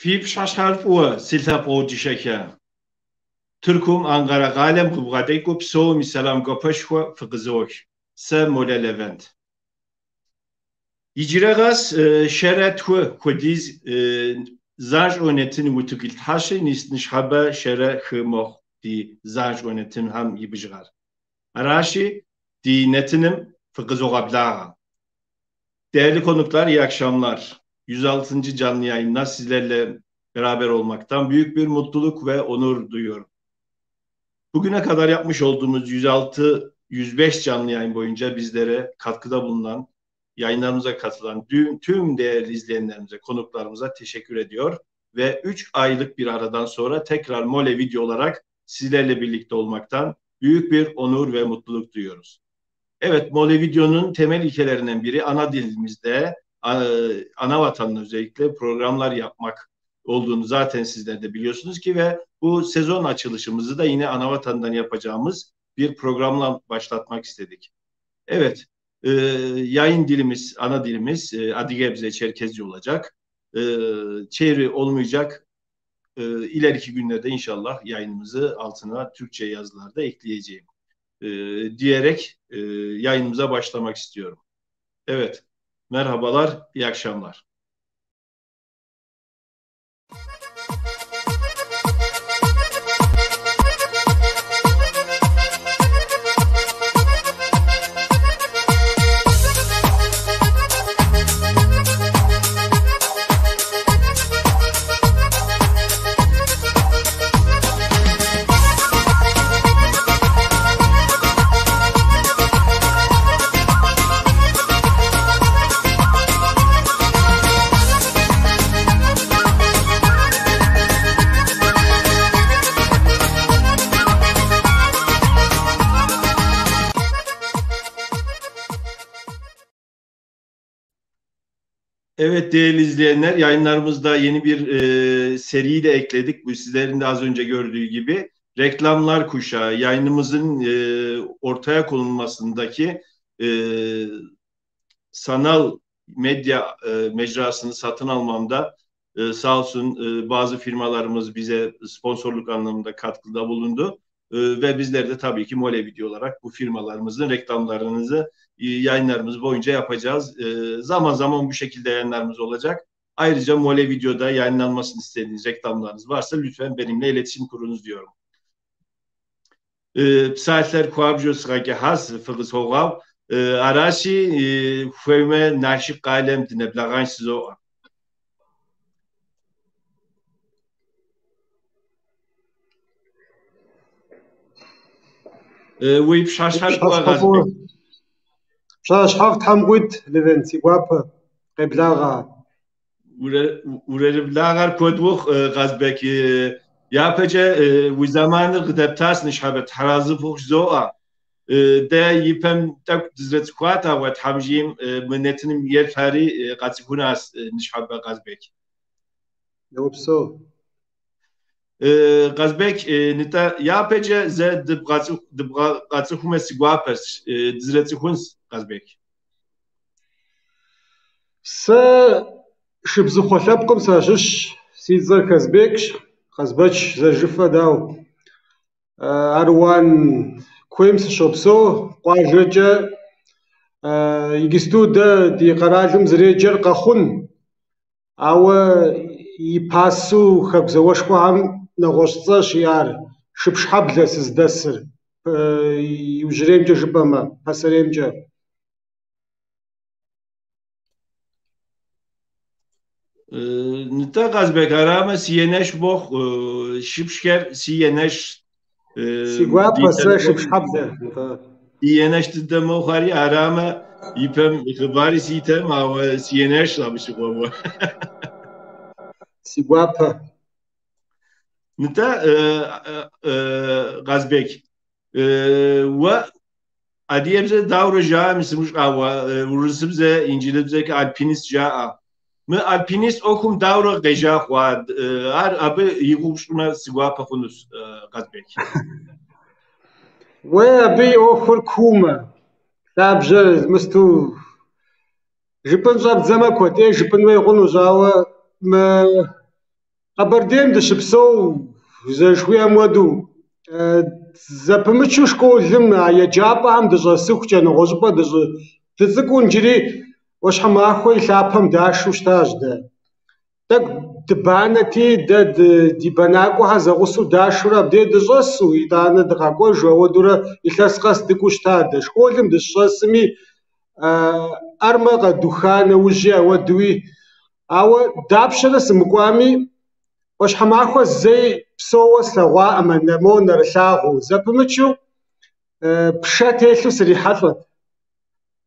Фи пщыхьэщхьэр фӏыуэ, си лъэпкъэгъу дыщэхэ. Тыркум, Анкъэрэ къалэм къыбгъэдэкӏыу псоми сэлам гуапэшхуэ фыкъызох. Сэ Молэ Левент. Иджырэ къэс щэрэ тху хуэдиз занщӏэу нэтын утыку итлъхьащи, ныщхьэбэ 103 мэхъу ди занщӏэу нэтынхэм и бжыгъэр. Аращи, ди нэтыным фыкъызогъэблагъэ. Değerli konuklar, iyi akşamlar. 106. Canlı yayında sizlerle beraber olmaktan büyük bir mutluluk ve onur duyuyorum. Bugüne kadar yapmış olduğumuz 106, 105 canlı yayın boyunca bizlere katkıda bulunan, yayınlarımıza katılan tüm değerli izleyenlerimize, konuklarımıza teşekkür ediyor ve 3 aylık bir aradan sonra tekrar Mole Video olarak sizlerle birlikte olmaktan büyük bir onur ve mutluluk duyuyoruz. Evet, Mole Video'nun temel ilkelerinden biri ana dilimizde, ana vatanın özellikle programlar yapmak olduğunu zaten sizler de biliyorsunuz ki ve bu sezon açılışımızı da yine ana vatandan yapacağımız bir programla başlatmak istedik. Evet, yayın dilimiz, ana dilimiz Adigebze Çerkezce olacak. Çeviri olmayacak. İleriki günlerde inşallah yayınımızı altına Türkçe yazılarda ekleyeceğim diyerek yayınımıza başlamak istiyorum. Evet, merhabalar, iyi akşamlar. Evet değerli izleyenler, yayınlarımızda yeni bir seriyi de ekledik. Bu sizlerin de az önce gördüğü gibi reklamlar kuşağı, yayınımızın ortaya konulmasındaki sanal medya mecrasını satın almamda sağ olsun bazı firmalarımız bize sponsorluk anlamında katkıda bulundu. Ve bizler de tabii ki Mole Video olarak bu firmalarımızın reklamlarınızı yayınlarımız boyunca yapacağız. Zaman zaman bu şekilde yayınlarımız olacak. Ayrıca Mole Video'da yayınlanmasını istediğiniz reklamlarınız varsa lütfen benimle iletişim kurunuz diyorum. Псалъэр хуабжьу сыкъэкӏыхьащ, фыкъысхуогъэгъу. Аращи, хуеймэ Налшык къалэм дынэблэгъэнщ жызоӏэ. Уи пщыхьэщхьэр фӏыуэ, Къазбек. Пщыхьэщхьэфӏ Тхьэм къуит, Левент, си гуапэ, къеблагъэ. Узэрыблагъэр куэд ухъу, Къазбек. Япэкӏэ уи зэманыр къыдэптащ ныщхьэбэ, тхьэразы фыхъу жызоӏэ. Дэ ипэм тӏэкӏу дызэрыцӏыхуат, ауэ Тхьэм жиӏэм мы нэтыным еплъари къацӏыхунащ ныщхьэбэ Къазбек. Упсэу. Къазбек, нытӏэ, япэкӏэ зэ дыбгъэцӏыхумэ си гуапэщ, дызэрыцӏыхунщ, Къазбек. Сэ Шыбзыхъуэ лъэпкъым сащыщщ, си цӏэр Казбекщ, Къазбэч зэрыжыфӏэ дау. Аруан куейм сыщопсэу, къуажэкӏэ иджысту дэ ди къэралым зэреджэр Къэхъун, ауэ и пасэу Хэку зауэшхуэхэм нэгъуэщӏ цӏэщ иӏар, Шыпшхьэблэ сыздэсыр, иужьреймкӏэ жыпӏэмэ, пасэреймкӏэ. Нытӏэ, Къазбек, арамэ, си енэш мохъу, Шыпшхэр си енэш. Си гуапэ, сэ Шыпшхьэблэ, нтӏэ. Ди енэш дыдэ мохъуари, арамэ, ипэм хъыбари ситэм, ауэ си енэш абы щыгъуэ. Си гуапэ. Нытӏэ, Къазбек, уэ адыгэбзэ даурэ жаӏэми сымыщӏэ, ауэ урысыбзэ, инджылыбзэкӏэ альпинист жаӏэ. Мы альпинист ӏуэхум даурэ къежьа хъуа, ар абы и гугъу пщӏымэ си гуапэ хъунущ, Къазбек. Уей, абы и ӏуэхур куумэ, лъабжьэр мысту жыпӏэн щӏэбдзэмэ куэдӏей жыпӏэн хуей хъунущ, ауэ мы Къэбэрдейм дыщыпсэу зэрыжыхуиӏэм хуэдэу, зэпымычу школым, а еджапӏэхэм дыщӏэсыхукӏэ, нэгъуэщӏыпӏэ дыцӏыкӏуу иджыри ӏуащхьэмахуэ и лъапэм дашу щытащ дэ. Тӏэкӏу дыбанэти, дэ ди бэнакӏуэхэр зэгъусэу дашурэ абдей дыщӏэсу, итӏанэ дыкъэкӏуэжу, ауэдурэ илъэс къэс дыкӏуэу щыта дэ. Школым дыщыщӏэсми, армэ къэдуха нэужьи ауэдуи. Ауэ дапщэрэ сымыкӏуами, ӏуащхьэмахуэ зэи псэууэ слъэгъуаӏымэ, мо нэрылъагъуу. Зэпымычу пшэ телъу срихьэлӏэт.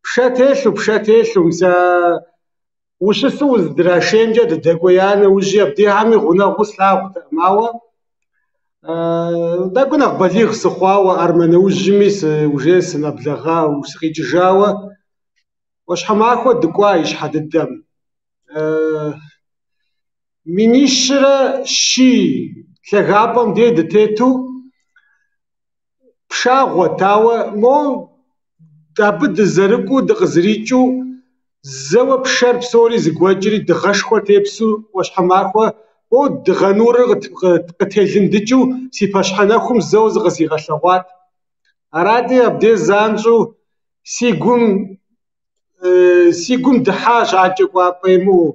Пшэ телъу, пшэ телъу, мис а ущысу узыдрашеймкӏэ дыдэкӏуея нэужьи абдейхэми гъунэгъуу слъагъутэкъым, ауэ тӏэкӏу нэхъ балигъ сыхъуауэ, армэ нэужьми уже сынэблэгъа, сыкъикӏыжауэ, ӏуащхьэмахуэ дыкӏуа и щхьэ дыдэм. Минищрэ щий лъагапӏэм дей дытету пшагъуэт, ауэ мо абы дызэрыкӏуэу, дыкъызэрикӏыу зэуэ пшэр псори зэгуэкӏри дыгъэшхуэ тепсу ӏуащхьэмахуэ мо дыгъэ нурыр къытелындыкӏыу си пащхьэ нэхум зэуэ зыкъызигъэлъэгъуат. Арати, абдей занщӏэу си гум си гум дыхьащ адэкӏэ кӏуапӏэ имыӏэу.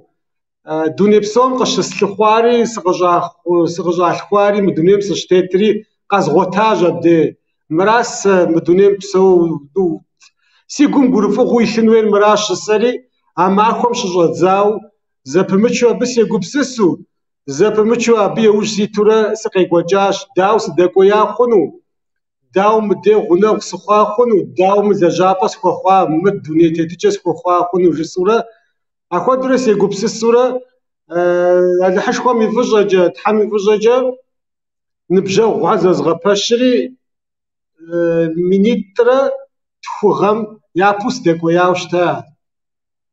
Дуней псом къыщыслъыхъуари, сыкъыщӏалъхуари, мы дунейм сыщытетри къэзгъуэтащ абдей. Мыращ сэ мы дунейм псэу си гум гурыфӏыгъуэу илъын хуейр мыращ жысӏэри, а махуэм щыщӏэдзауэ зэпымычу абы сегупсысу, зэпымычу абы яужь ситурэ сыкъекӏуэкӏащ. Дауэ сыдэкӏуея хъуну? Дауэ мыдей гъунэгъу сыхъуа хъуну? Дауэ мы лэжьапӏэ схуэхъуа, мы дуней тетыкӏэ схуэхъуа хъуну жысӏэурэ, ахуэдурэ сегупсысурэ, Алыхьышхуэм и фӏыщӏэкӏэ, Тхьэм и фӏыщӏэкӏэ ныбжьэгъухэр зэзгъэпэщри, минитӏрэ тху гъэм япэу сыдэкӏуеяуэ щыта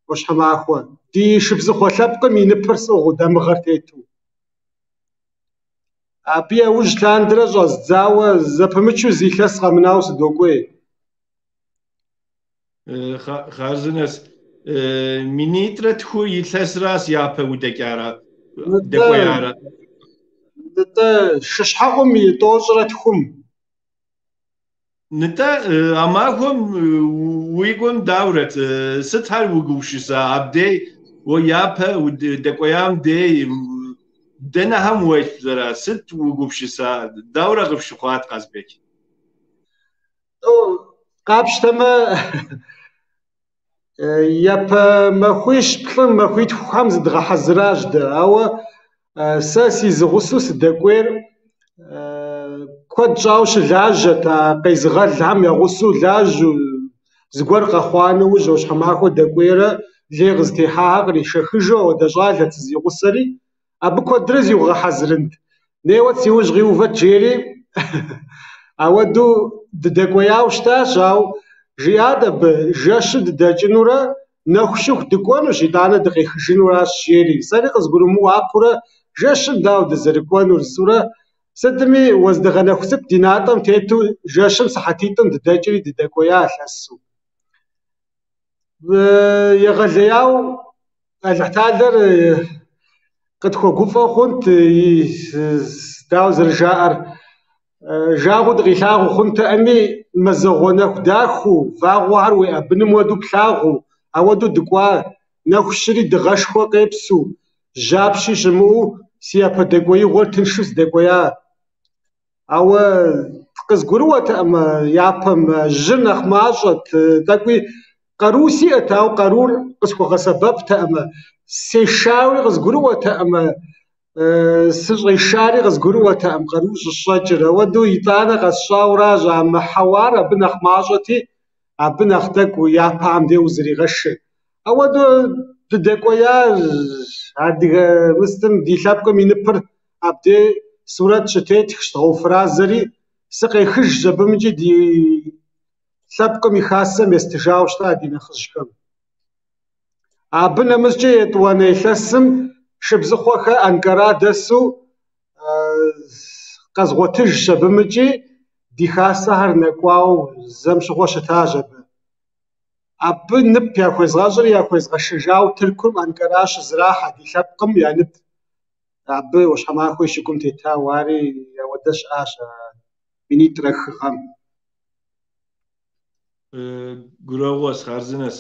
ӏуащхьэмахуэ. Ди шыбзыхъуэ лъэпкъым и ныпыр сӏыгъыу, дамыгъэр тету. Абы яужь лъандэрэ щӏэздзауэ зэпымычу зы илъэс къэмынауэ сыдокӏуей. Хъарзынэщ. Минитӏрэ тху илъэсращ япэ удэкӏара, дэкӏуеяра? Нтӏэ, шыщхьэӏум и тӏощӏрэ тхум. Нтӏэ, а махуэм уи гум даурэт, сытхэр угупсыса абдей, уэ япэ дэкӏуеям дей, дэнэхэм уеплъзэрэ, сыт угупсыса, даурэ къыпщыхъуат, Къазбек? Къапщтэмэ, япэ махуищ-плӏым, махуитхухэм зыдгъэхьэзыращ дэ, ауэ сэ си зыгъусэу сыдэкӏуейр куэд щӏауэ щылажьэт, а къезыгъэлхэм я гъусэу лажьэу, зыгуэр къэхъуа нэужь ӏуащхьэмахуэ дэкӏуейрэ лей къызытехьахэр къришэхыжу ауэдэ щӏалэт сызигъусэри, абы куэдрэ зиугъэхьэзырынт. Неуэт си ужь къиувэт жери, ауэдэу дыдэкӏуеяуэ щытащ, ауэ жиӏат абы, жэщу дыдэкӏынурэ нэху щыху дыкӏуэнущ, итӏанэ дыкъехыжынуращ, жери. Сэри къызгурымыӏуапэурэ жэщым дауэ дызэрыкӏуэнур, жысӏэурэ, сытми уэздыгъэ нэху цӏыкӏу ди натӏэм тету жэщым сыхьэтитӏым дыдэкӏри дыдэкӏуея лъэсу. Егъэлеяуэ Алыхьталэр къытхуэгуфӏэ хъунт, дауэ зэрыжаӏэр, жагъуэу дыкъилъагъу хъунтэӏыми, мазэгъуэ нэху дахэу, вагъуэхэр уеӏэбыным хуэдэу плъагъуу, ауэдэу дыкӏуа, нэху щыри дыгъэшхуэ къепсу, жьапщи щымыӏэу си япэ дэкӏуеигъуэр тыншу сыдэкӏуея. Ауэ къызгурыӏуэтэкъым япэм, жьыр нэхъ мащӏэт, тӏэкӏуи къару сиӏэт, ауэ къарур къысхуэгъэсэбэптэкъым, сешауи къызгурыӏуэтэкъым, сыщӏешари къызгурыӏуэтэкъым къару щӏысщӏэкӏыр. Ауэдэу итӏанэ къэсщӏауращ, а мы хьэуар абы нэхъ мащӏэти, абы нэхъ тӏэкӏу япэхэм дей узэригъэшыр. Ауэдэу дыдэкӏуея адыгэ мыстым ди лъэпкъым и ныпыр абдей сурэт щытетхщ, дгъэуфэразэри, сыкъехыжщ абымыкӏи ди лъэпкъым и хасэм естыжауэ щыта ди нэхъыжьхэм. Абы нэмыщӏкӏэ етӏуанэ илъэсым Шыбзыхъуэхэ Анкара дэсу къэзгъуэтыжщ абымыкӏи ди хасэхэр нэкӏуауэ зэм щыгъуэ щытащ абы. Абы нып яхуезгъэщӏри яхуезгъэшэжауэ Тыркум Анкара щызэрахьэ ди лъэпкъым я нып. Абы ӏуащхьэмахуэ и щыгум тетауэ ари ауэдэ щыӏащ а 2003 гъэм. Гурыӏуэгъуэщ, хъарзынэщ.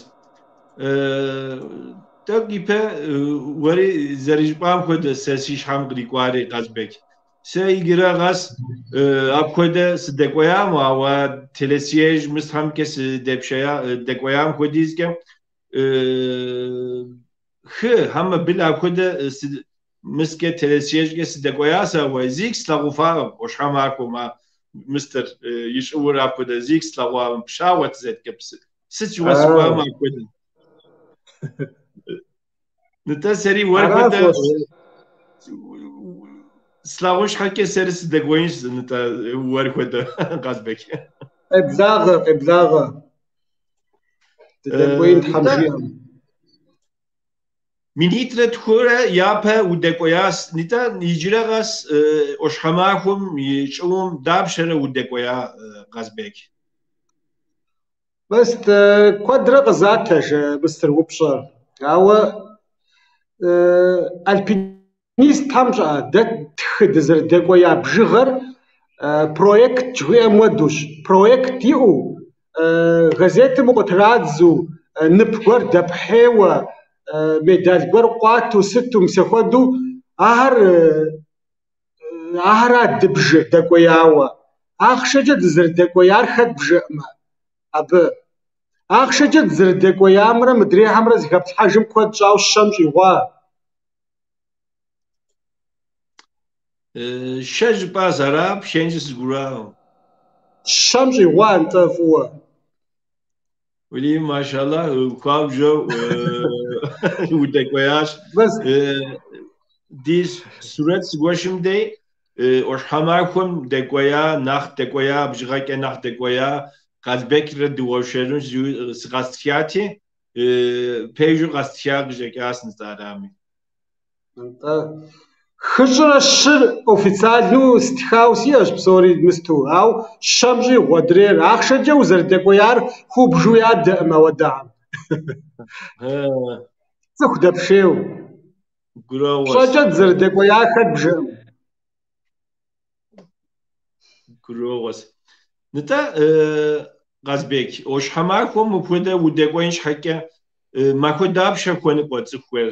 Тӏэкӏу ипэ уэри зэрыжыпӏам хуэдэ сэ си щхьэм кърикӏуари, Къазбек. Сэ иджырэ къэс апхуэдэ сыдэкӏуеям, ауэ телесъезж мыстхэмкӏэ сыдэпшея дэкӏуеям хуэдизкӏэ хы хьэмэ был апхуэдэ мыскӏэ телесъезжкӏэ сыдэкӏуеяс, ауэ зикӏ слъагъуфакъым ӏуащхьэмахуэм а мыстыр и щӏыур апхуэдэ зикӏ слъэгъуакъым, пшагъуэт зэткӏэ псы. Сыт щыгъуэ сыкӏуамэ апхуэдэ. Нтӏэ сэри уэр хуэдэ слъагъун щхьэкӏэ сэри сыдэкӏуеинщ, нтӏэ уэр хуэдэ, Къазбек. Къеблагъэ, къеблагъэ. Дыдэкӏуеин Тхьэм жиӏэм. Минитӏрэ тхурэ япэ удэкӏуеяс, нтӏэ иджырэ къэс ӏуащхьэмахуэм и щӏыум дапщэрэ удэкӏуея, Къазбек? Мыст, куэдрэ къызатэж мыстыр упщӏэр, ауэ альпинистхэм щӏыӏэ дэ тхы дызэрыдэкӏуея бжыгъэр проект жыхуиӏэм хуэдэущ. Проект иӏэу, газетым укъытрадзэу, нып гуэр дэпхьейуэ, медаль гуэр къуату, сыту, мис ахуэдэу ахэр Ахэра дыбжыр дэкӏуеяуэ. Ахъшэкӏэ дызэрыдэкӏуеяр хэт бжыӏымэ абы. Ахъшэкӏэ дызэрыдэкӏуеямрэ мыдрейхэмрэ зыхэплъхьэжым куэд щӏауэ щэм щӏигъуа. Щэ жыпӏащ, ара пхэнжу сызгурыӏуакъым. Щэм щӏигъуа, нтӏэ, фӏыуэ. Уэлей, машаллах, хуабжьу удэкӏуеящ. Ди сурэт сыгуэшым дей ӏуащхьэмахуэм дэкӏуея, нэхъ дэкӏуея, бжыгъэкӏэ нэхъ дэкӏуея Къазбекрэ дыуэршэрын сыкъэстхати, пэжу къэстха къыщӏэкӏащ нтӏэ арами. Нтӏэ. Хыщӏрэ щыр официальнэу стхауэ сиӏэщ псори мысту, ауэ щэм щӏигъу адрейр. Ахъшэкӏэ узэрыдэкӏуеяр хубжу ядэӏым ауэдэхьэм. Цӏыху дэпшейуэ. Гурыӏуэгъуэщ. Пщӏэкӏэ дызэрыдэкӏуеяр хэт бжыӏым? Гурыӏуэгъуэщ. Нтӏэ, Къазбек, ӏуащхьэмахуэм мыпхуэдэ удэкӏуеин щхьэкӏэ махуэ дапщэ хуэныкъуэ цӏыхухэр,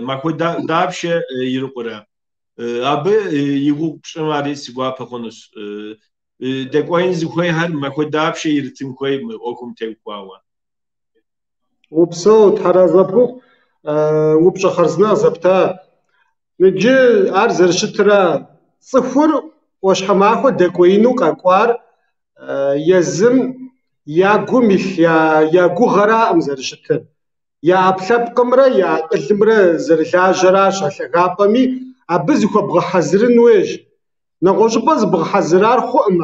махуэ дапщэ ирикъурэ? Абы и гугъу пщӏым ари си гуапэ хъунущ. Дэкӏуеин зыхуейхэр махуэ дапщэ иритын хуей мы ӏуэхум теухуауэ? Упсэу, Тхьэразэ пхухъу, упщӏэ хъарзынэ къызэпта. Иджы ар зэрыщытыра, цӏыхур ӏуащхьэмахуэ дэкӏуеину къэкӏуар езым я гум илъ я гугъэраӏым зэрыщытыр. Я ӏэпкълъэпкъымрэ я акъылымрэ зэрылажьэращ а лъагапӏэми, абы зыхуэбгъэхьэзырын хуейщ. Нэгъуэщӏыпӏэ зыбгъэхьэзырар хъуӏым.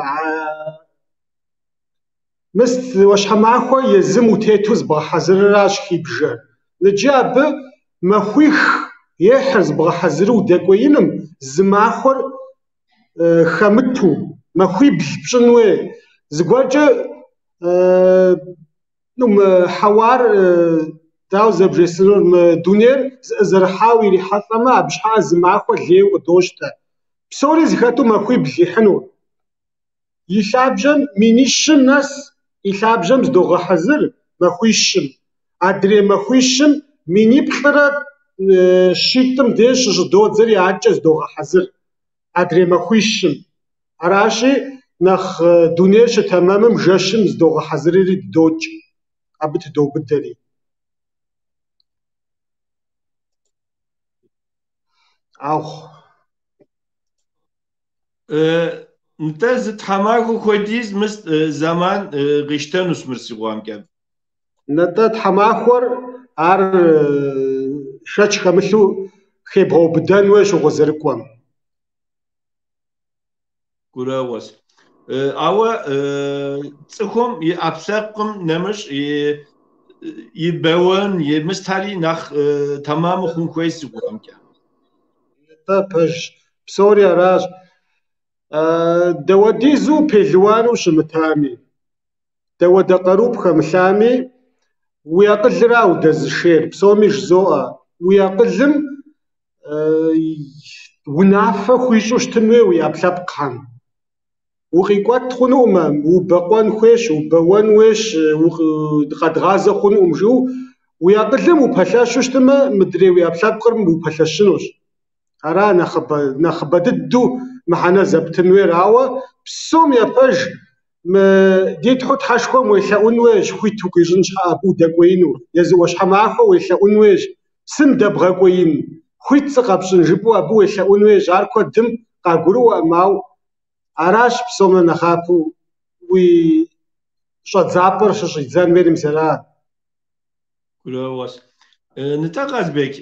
Мыст ӏуащхьэмахуэ езым утету зыбгъэхьэзырыращ хибжэр. Иджы абы махуих ехьыр зыбгъэхьэзыру удэкӏуеиным, зы махуэр хэмыту, махуибл пщӏын хуей. Зыгуэркӏэ ну, мы хьэуар, дауэ зэрыбжесӏэнур, мы дунейр зэӏызэрыхьауэ ирихьэлӏэмэ, абы щхьэӏэ зы махуэ лейуэ къыдощтэ. Псори зэхэту махуибл ихьыну. И лъабжьэм минищым нэс и лъабжьэм зыдогъэхьэзыр махуищым. Адрей махуищым миниплӏрэ щитӏым деж щыщӏыдодзэри адэкӏэ зыдогъэхьэзыр адрей махуищым. Аращи, нэхъ дунейр щытэмэмым жэщым зыдогъэхьэзырри дыдокӏ, абы тыдоубыдэри. Ахъу. Нтӏэ, зы тхьэмахуэ хуэдиз мыс зэман къищтэнущ мыр си гугъэмкӏэ. Нтӏэ, тхьэмахуэр ар шэч хэмылъу хебгъэубыдэн хуейщ укъызэрыкӏуэм. Гурыӏуэгъуэщ. Ауэ цӏыхум и ӏэпкълъэпкъым нэмыщӏ и бэуэн, и мыстхэри нэхъ тэмэму хъун хуейщ си гугъэмкӏэ. Нтӏэ, пэжщ. Псори аращ. Дауэдизу пелуану щымытами, дауэдэ къару пхэмылъами, уи акъылыра удэзышейр, псоми жызоӏэ. Уи акъылым. унафэ хуищӏу щытын хуей уи ӏэпкълъэпкъхэм. Укъикӏуэт хъунукъымэ, убэкъуэн хуейщ, убэуэн хуейщ, къэдгъазэ хъунукъым жиӏэу, уи акъылым упэлъэщу щытымэ, мыдрей уи ӏэпкълъэпкъым упэлъэщынущ. Ара нэхъыбэ дыдэу мыхьэнэ зэптын хуейр, ауэ псом япэж мы ди Тхьэу Тхьэшхуэм уелъэӏун хуейщ, хуит укъищӏын щхьэ абы удэкӏуеину, езы ӏуащхьэмахуэ уелъэӏун хуейщ, сындэбгъэкӏуеин, хуит сыкъэпщӏын жыпӏэу абы уелъэӏун хуейщ. Ар куэдым къагурыӏуэкъым, ауэ аращ псом нэхъапэу уи щӏэдзапӏэр щыщӏидзэн хуейр, мис ара. Гурыӏуэгъуэщ. Нтӏэ, Къазбек,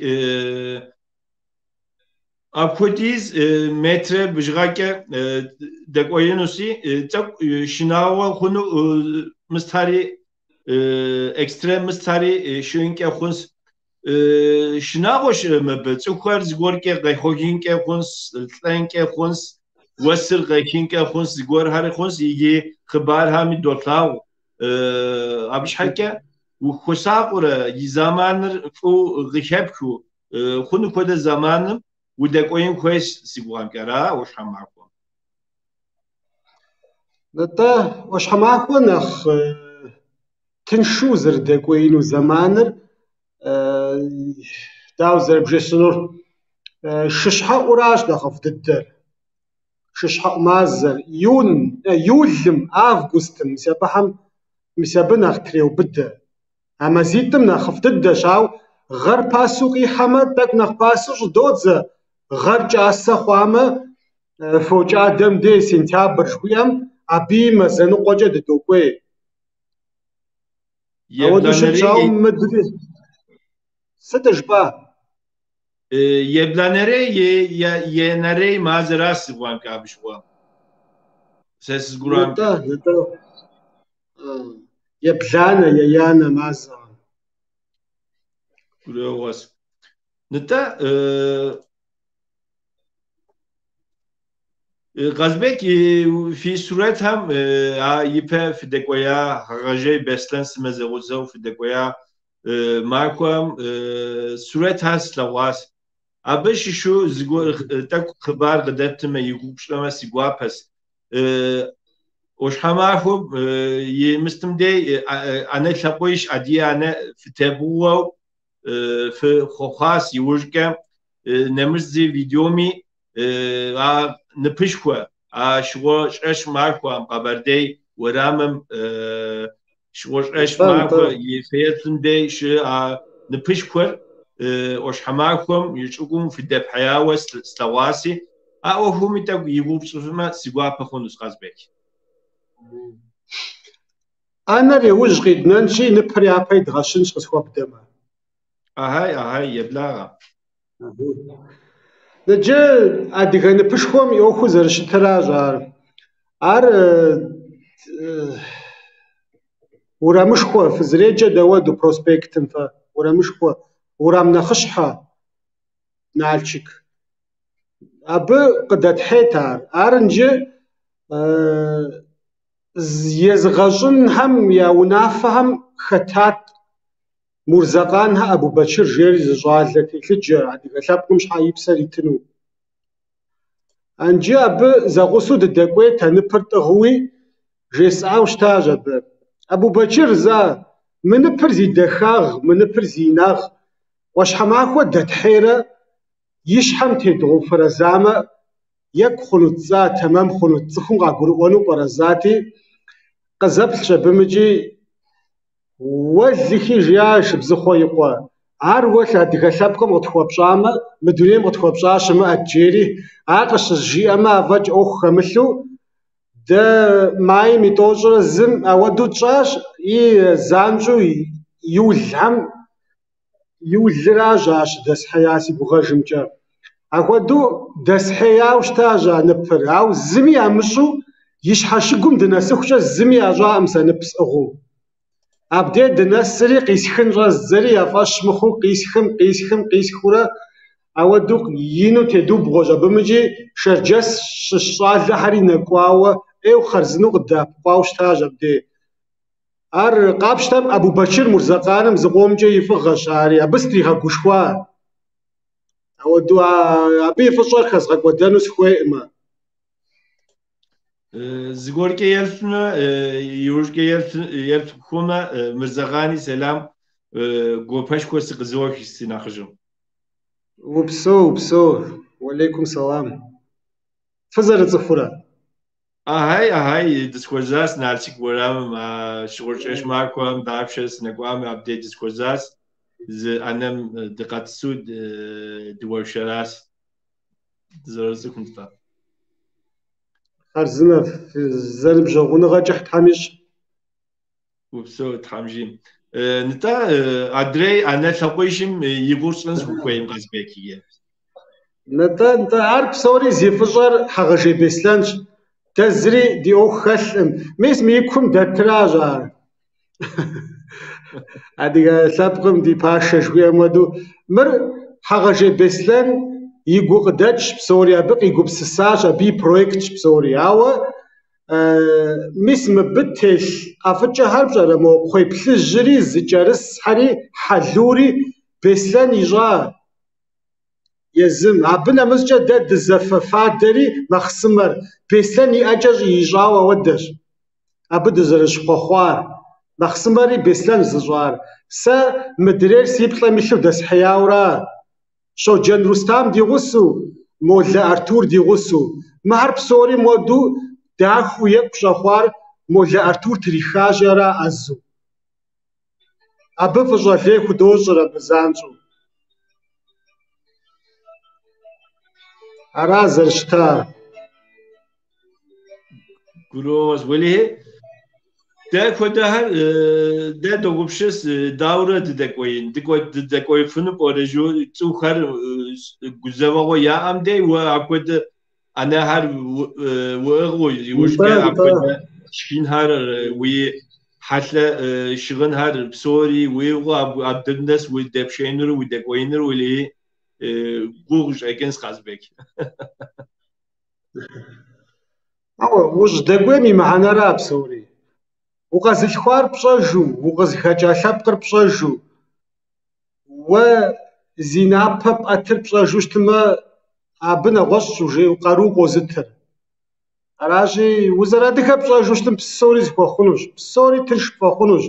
апхуэдиз метрэ бжыгъэкӏэ дэкӏуеинущи, тӏэкӏу шынагъуэ хъуну мыстари, экстрем мыстари щыӏэнкӏэ хъунщ. Шынагъуэщ мыбы, цӏыхухэр зыгуэркӏэ къехуэхынкӏэ хъунщ, лӏэнкӏэ хъунщ, уэсыр къехынкӏэ хъунщ, зыгуэрхэри хъунщ, иджы хъыбархэми долъагъу. Абы щхьэкӏэ ухуэсакъыурэ и зэманыр фӏыуэ къыхэпхыу, хъуну хуэдэ зэманым удэкӏуеин хуейщ си гугъэмкӏэ, ара ӏуащхьэмахуэм? Нтӏэ, ӏуащхьэмахуэ нэхъ тыншу узэрыдэкӏуеину зэманыр дауэ зэрыбжесӏэнур? Шыщхьэӏуращ нэхъыфӏ дыдэр. Шыщхьэӏу мазэр, июн, июлым, августым, мис абыхэм, мис абы нэхъ треубыдэ. А мазитӏым нэхъыфӏ дыдэщ, ауэ гъэр пасэу къихьэмэ, тӏэкӏу нэхъ пасэу щӏыдодзэ. Гъэр кӏасэ хъуамэ, фокӏадэм дей, сентябрь жыхуиӏэм, абыи мазэ ныкъуэкӏэ дыдокӏуей. Ауэдэу щытщ, ауэ мыдрей. Сыт жыпӏа? Ебланэрей енэрей мазэращ си гугъэмкӏэ абы щыгъуэ. Сэ сызгурыӏуэмкӏэ. Нтӏэ, нтӏэ. Ебланэ, еянэ мазэ. Гурыӏуэгъуэщ. Нтӏэ, Къазбек, фи сурэтхэм а ипэ фыдэкӏуея Хьэгъэжей Беслъэн сымэ зэгъусэу фыдэкӏуея махуэм сурэтхэр слъэгъуащ. Абы щыщу зыгуэр тӏэкӏу хъыбар къыдэптымэ, и гугъу пщӏымэ си гуапэщ. ӏуащхьэмахуэм и мыстым дей ӏэнэ лъакъуищ адыгэ ӏэнэ фытебгъэувэу фыхъуэхъуащ иужькӏэ нэмыщӏ зы видеоми а ныпышхуэ, а щыгъуэ-щӏэщӏ махуэм Къэбэрдей уэрамым щыгъуэ-щӏэщӏ махуэ и фэеплъым дей щы а ныпышхуэр ӏуащхьэмахуэм и щӏыгум фыдэпхьеяуэ слъэгъуаси, а ӏуэхуми тӏэкӏу и гугъу пщӏыфымэ, си гуапэ хъунущ, Къазбек. ӏэнэр иужь къиднэнщи, ныпыр япэ идгъэщынщ къысхуэбдэмэ. Ахьай, ахьай, еблагъэ. Иджы адыгэ ныпышхуэм и ӏуэхур зэрыщытыращ ар. Ар уэрамышхуэ, фызэреджэ дауэду проспектым фэ, уэрамышхуэ, уэрам нэхъыщхьэ Налшык. Абы къыдэтхьейт ар. Ар иджы езыгъэщӏынхэм я унафэхэм хэтат Мурзэкъанхэ Абубэчыр жери зы щӏалэ телъыджэ, адыгэ лъэпкъым щхьэ и псэр итыну. Анджы абы зэгъусэу дыдэкӏуейт, а ныпыр тӏыгъыуи, жесӏауэ щытащ абы. Абубэчыр зэ, мы ныпыр зи дахагъ, мы ныпыр зи инагъ, ӏуащхьэмахуэ дэтхьейрэ и щхьэм тедгъэуфэрэзамэ, екӏу хъунут зэ, тэмэм хъунут, цӏыхум къагурыӏуэну пӏэрэ жысӏати, къызэплъщ абымыкӏи, Уэлэхьи, жиӏа Шыбзыхъуэ и къуэ, ар уэ адыгэ лъэпкъым къытхуэпщӏамэ, мы дунейм къытхуэпщӏа щымыӏэт, жери, ар къыщызжиӏэмэ, афӏэкӏ ӏуэху хэмылъу, дэ майм и тӏощӏрэ зым ауэдэу тщӏащ, и занщӏэу июлхэм, июлыращ ар щыдэсхьея си гугъэжымкӏэ. Апхуэдэу дэсхьеяуэ щытащ а ныпыр, ауэ зыми ямыщӏэу и щхьэщыгум дынэсыхукӏэ зыми ящӏакъым сэ нып сӏыгъыу. Абдей дынэсри къисхын щӏэздзэри я фӏэщ мыхъуу къисхым, къисхым, къисхыурэ ауэдэу ину тедубгъуэщ абымыкӏи Шэрджэс щыщ щӏалэхэри нэкӏуауэ, ӏейуэ хъарзынэу къыддэӏэпыкъуауэ щытащ абдей. Ар къапщтэм Абубэчыр Мурзэкъаным зыкъомкӏэ и фӏыгъэщ ари, абы сытригъэгушхуа. Ауэдэу абы и фӏыщӏэр хэзгъэкӏуэдэну сыхуейкъымэ. Зыгуэркӏэ елъмэ, иужькӏэ елъ хъумэ, Мырзэкъани сэлам, гуапэшхуэ сыкъызох си нэхъыжьым. Упсэу, упсэу. Уалейкум сэлам. Фызэрыцӏыхурэ? Ахай, ахай, дысхуэзащ Налшык уэрамым, а щыгъуэщӏэш махуэм дапщэ сынэкӏуам абдей дысхуэзащ, зы ӏэнэм дыкъэтӏысу дыуэршэращ. Дызэрыцӏыхум нтӏэ. Хъарзынэ, зэныбжьэгъуныгъэ кӏыхь Тхьэм ищӏ. Упсэу, Тхьэм жи. Нтӏэ, адрей ӏэнэ лъакъуищым и гугъу сщӏын сыхуейм, Къазбек, иджы. Нтӏэ, нтӏэ, ар псори зи фӏыщӏэр Хьэгъэжей Беслъэнщ. Дэ зыри ди ӏуэху хэлъкъым. Мис мы и кум дэтыращ ар. Адыгэ лъэпкъым ди пашэ жыхуиӏэм хуэдэу. Мыр Хьэгъэжей Беслъэн и гукъыдэкӏщ псори, абы къигупсысащ, абы и проектщ псори. Ауэ мис мыбы телъ ӏэфӏыкӏэхэр пщӏэрэ, мо кхъуей плъыжьри, зыкӏэрысхьэри, хьэлури Беслъэн ищӏа езым. Абы нэмыщӏкӏэ дэ дызэфэ фадэри махъсымэр Беслъэн и ӏэкӏэ ищӏауэ ауэдэщ. Абы дызэрыщхъуэхъуар. Махъсымэри Беслъэн зыщӏар. Сэ мыдрейр си плӏэм илъу дэсхьеяуэра. Щоджэн Рустам ди гъусэу, Молэ Артур ди гъусэу. Мыхэр псори моду дахэу екӏу щӏэхъуар Молэ Артур трихащи ара ӏэзэу. Абы фӏыщӏэ лей худощӏыр абы занщӏэу. Ара зэрыщытар. Гурыӏуэгъуэщ. Уэлэхьи, дэ хуэдэхэр дэ догупсыс, дауэрэ дыдэкӏуеин, дыдэкӏуеифыну пӏэрэ жыу цӏыхухэр гузэвэгъуэ яӏэм дей уэ апхуэдэ ӏэнэхэр уӏыгъыу, иужькӏэ апхуэдэ шхынхэр, уи хьэлъэ щыгъынхэр псори уиӏыгъыу абы нэс удэпшеинур, удэкӏуеинур уэлэхьи гугъу къыщӏэкӏынщ, Къазбек. Ауэ ущӏыдэкӏуейм и мыхьэнэра псори. Укъэзылъхуар пщӏэжу, укъызыхэкӏа лъэпкъыр пщӏэжу, уэ зи напэ пӏэтыр пщӏэжу щытмэ, абы нэгъуэщӏ уже къару къозытыр. Аращи, узэрыадыгэр пщӏэжу щытым псори зэхуэхъунущ, псори тынш пфӏэхъунущ.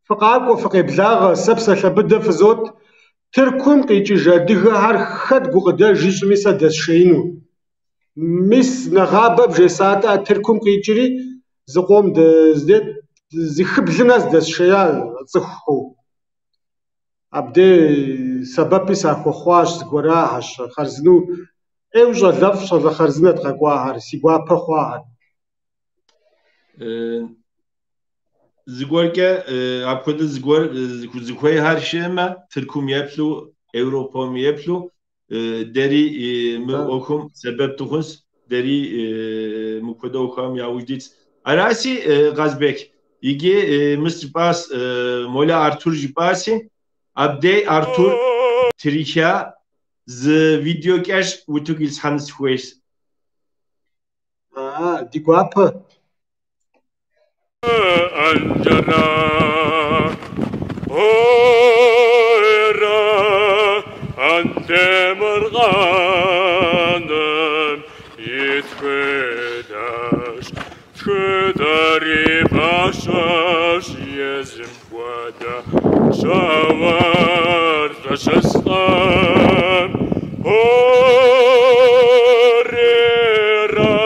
Фыкъакӏуэ, фыкъеблагъэ, сэ псалъэ быдэ фызот. Тыркум къикӏыж адыгэхэр хэт гукъыдэж ищӏми сэ дэсшеину. Мис нэгъабэ бжесатэ Тыркум къикӏри зыкъом зыхыблым нэс дэсшея цӏыхухэу. Абдей сэбэпи сахуэхъуащ, зыгуэрахьэщ, хъарзынэу. ӏейуэ щӏалэфӏ, щӏалэ хъарзынэт къэкӏуахэр, си гуапэ хъуахэр. Зыгуэркӏэ апхуэдэ зыгуэр зыхуейхэр щыӏэмэ, Тыркум еплъу, Европэм еплъу, дэри мы ӏуэхум сэбэп дыхъунщ, дэри мыпхуэдэ ӏуэхухэм яужь дитщ. Араси, Къазбек, иджы мыс жыпӏащ, Молэ Артур жыпӏаси, абдей Артур триха зы видео кӏэщӏ утыку ислъхьэну сыхуейщ. Аа, ди гуапэ. Анджара, ойра, Антемыркъаным и тхыдэщ, тхыдэр и фащэщ, езым хуэдэ щауэр щысӏэм. Орера,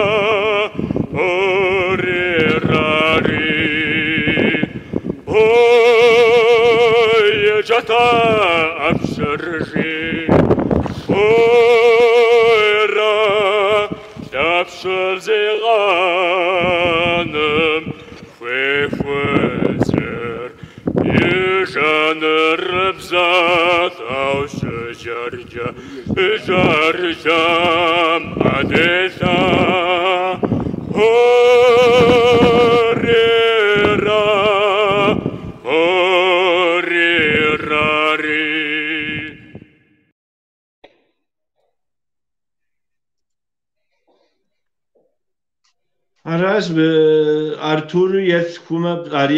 орера-ри, ой, джатэ ӏэпщэрыжи, ойра, Лъэпщыр зигъэным хуехузыр, и жэныр бзэлӏэу щыджэрджэ, жэрджэм ӏэделъэ. Орера, орера-ри. Аращ, Артур еплъ хъумэ, ари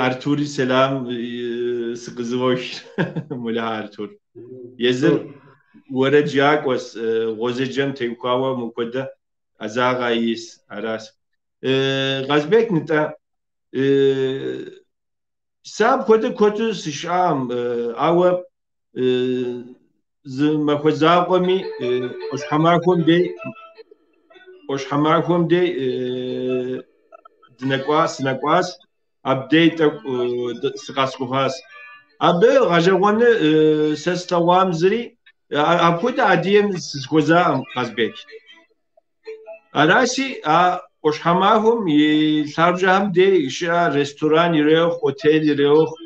Артури сэлам сыкъызывох, Молэ Артур. Езыр Уэрэджыӏакӏуэс, гъуэзэджэм теухуауэ мыпхуэдэ ӏэзагъэ ис, аращ. Къазбек, нтӏэ, сэ апхуэдэ куэду сыщыӏам, ауэ зы махуэ закъуэми ӏуащхьэмахуэм дей дынэкӏуа, сынэкӏуащ, абдей тӏэкӏу сыкъэскӏухьащ. Абы гъэщӏэгъуэну сэ слъэгъуам зыри, апхуэдэ адыгэм сызыхуэзакъым, Къазбек. Аращи, а ӏуащхьэмахуэм и лъабжьэхэм дей щыӏэ ресторан ирехъу, отель ирехъу,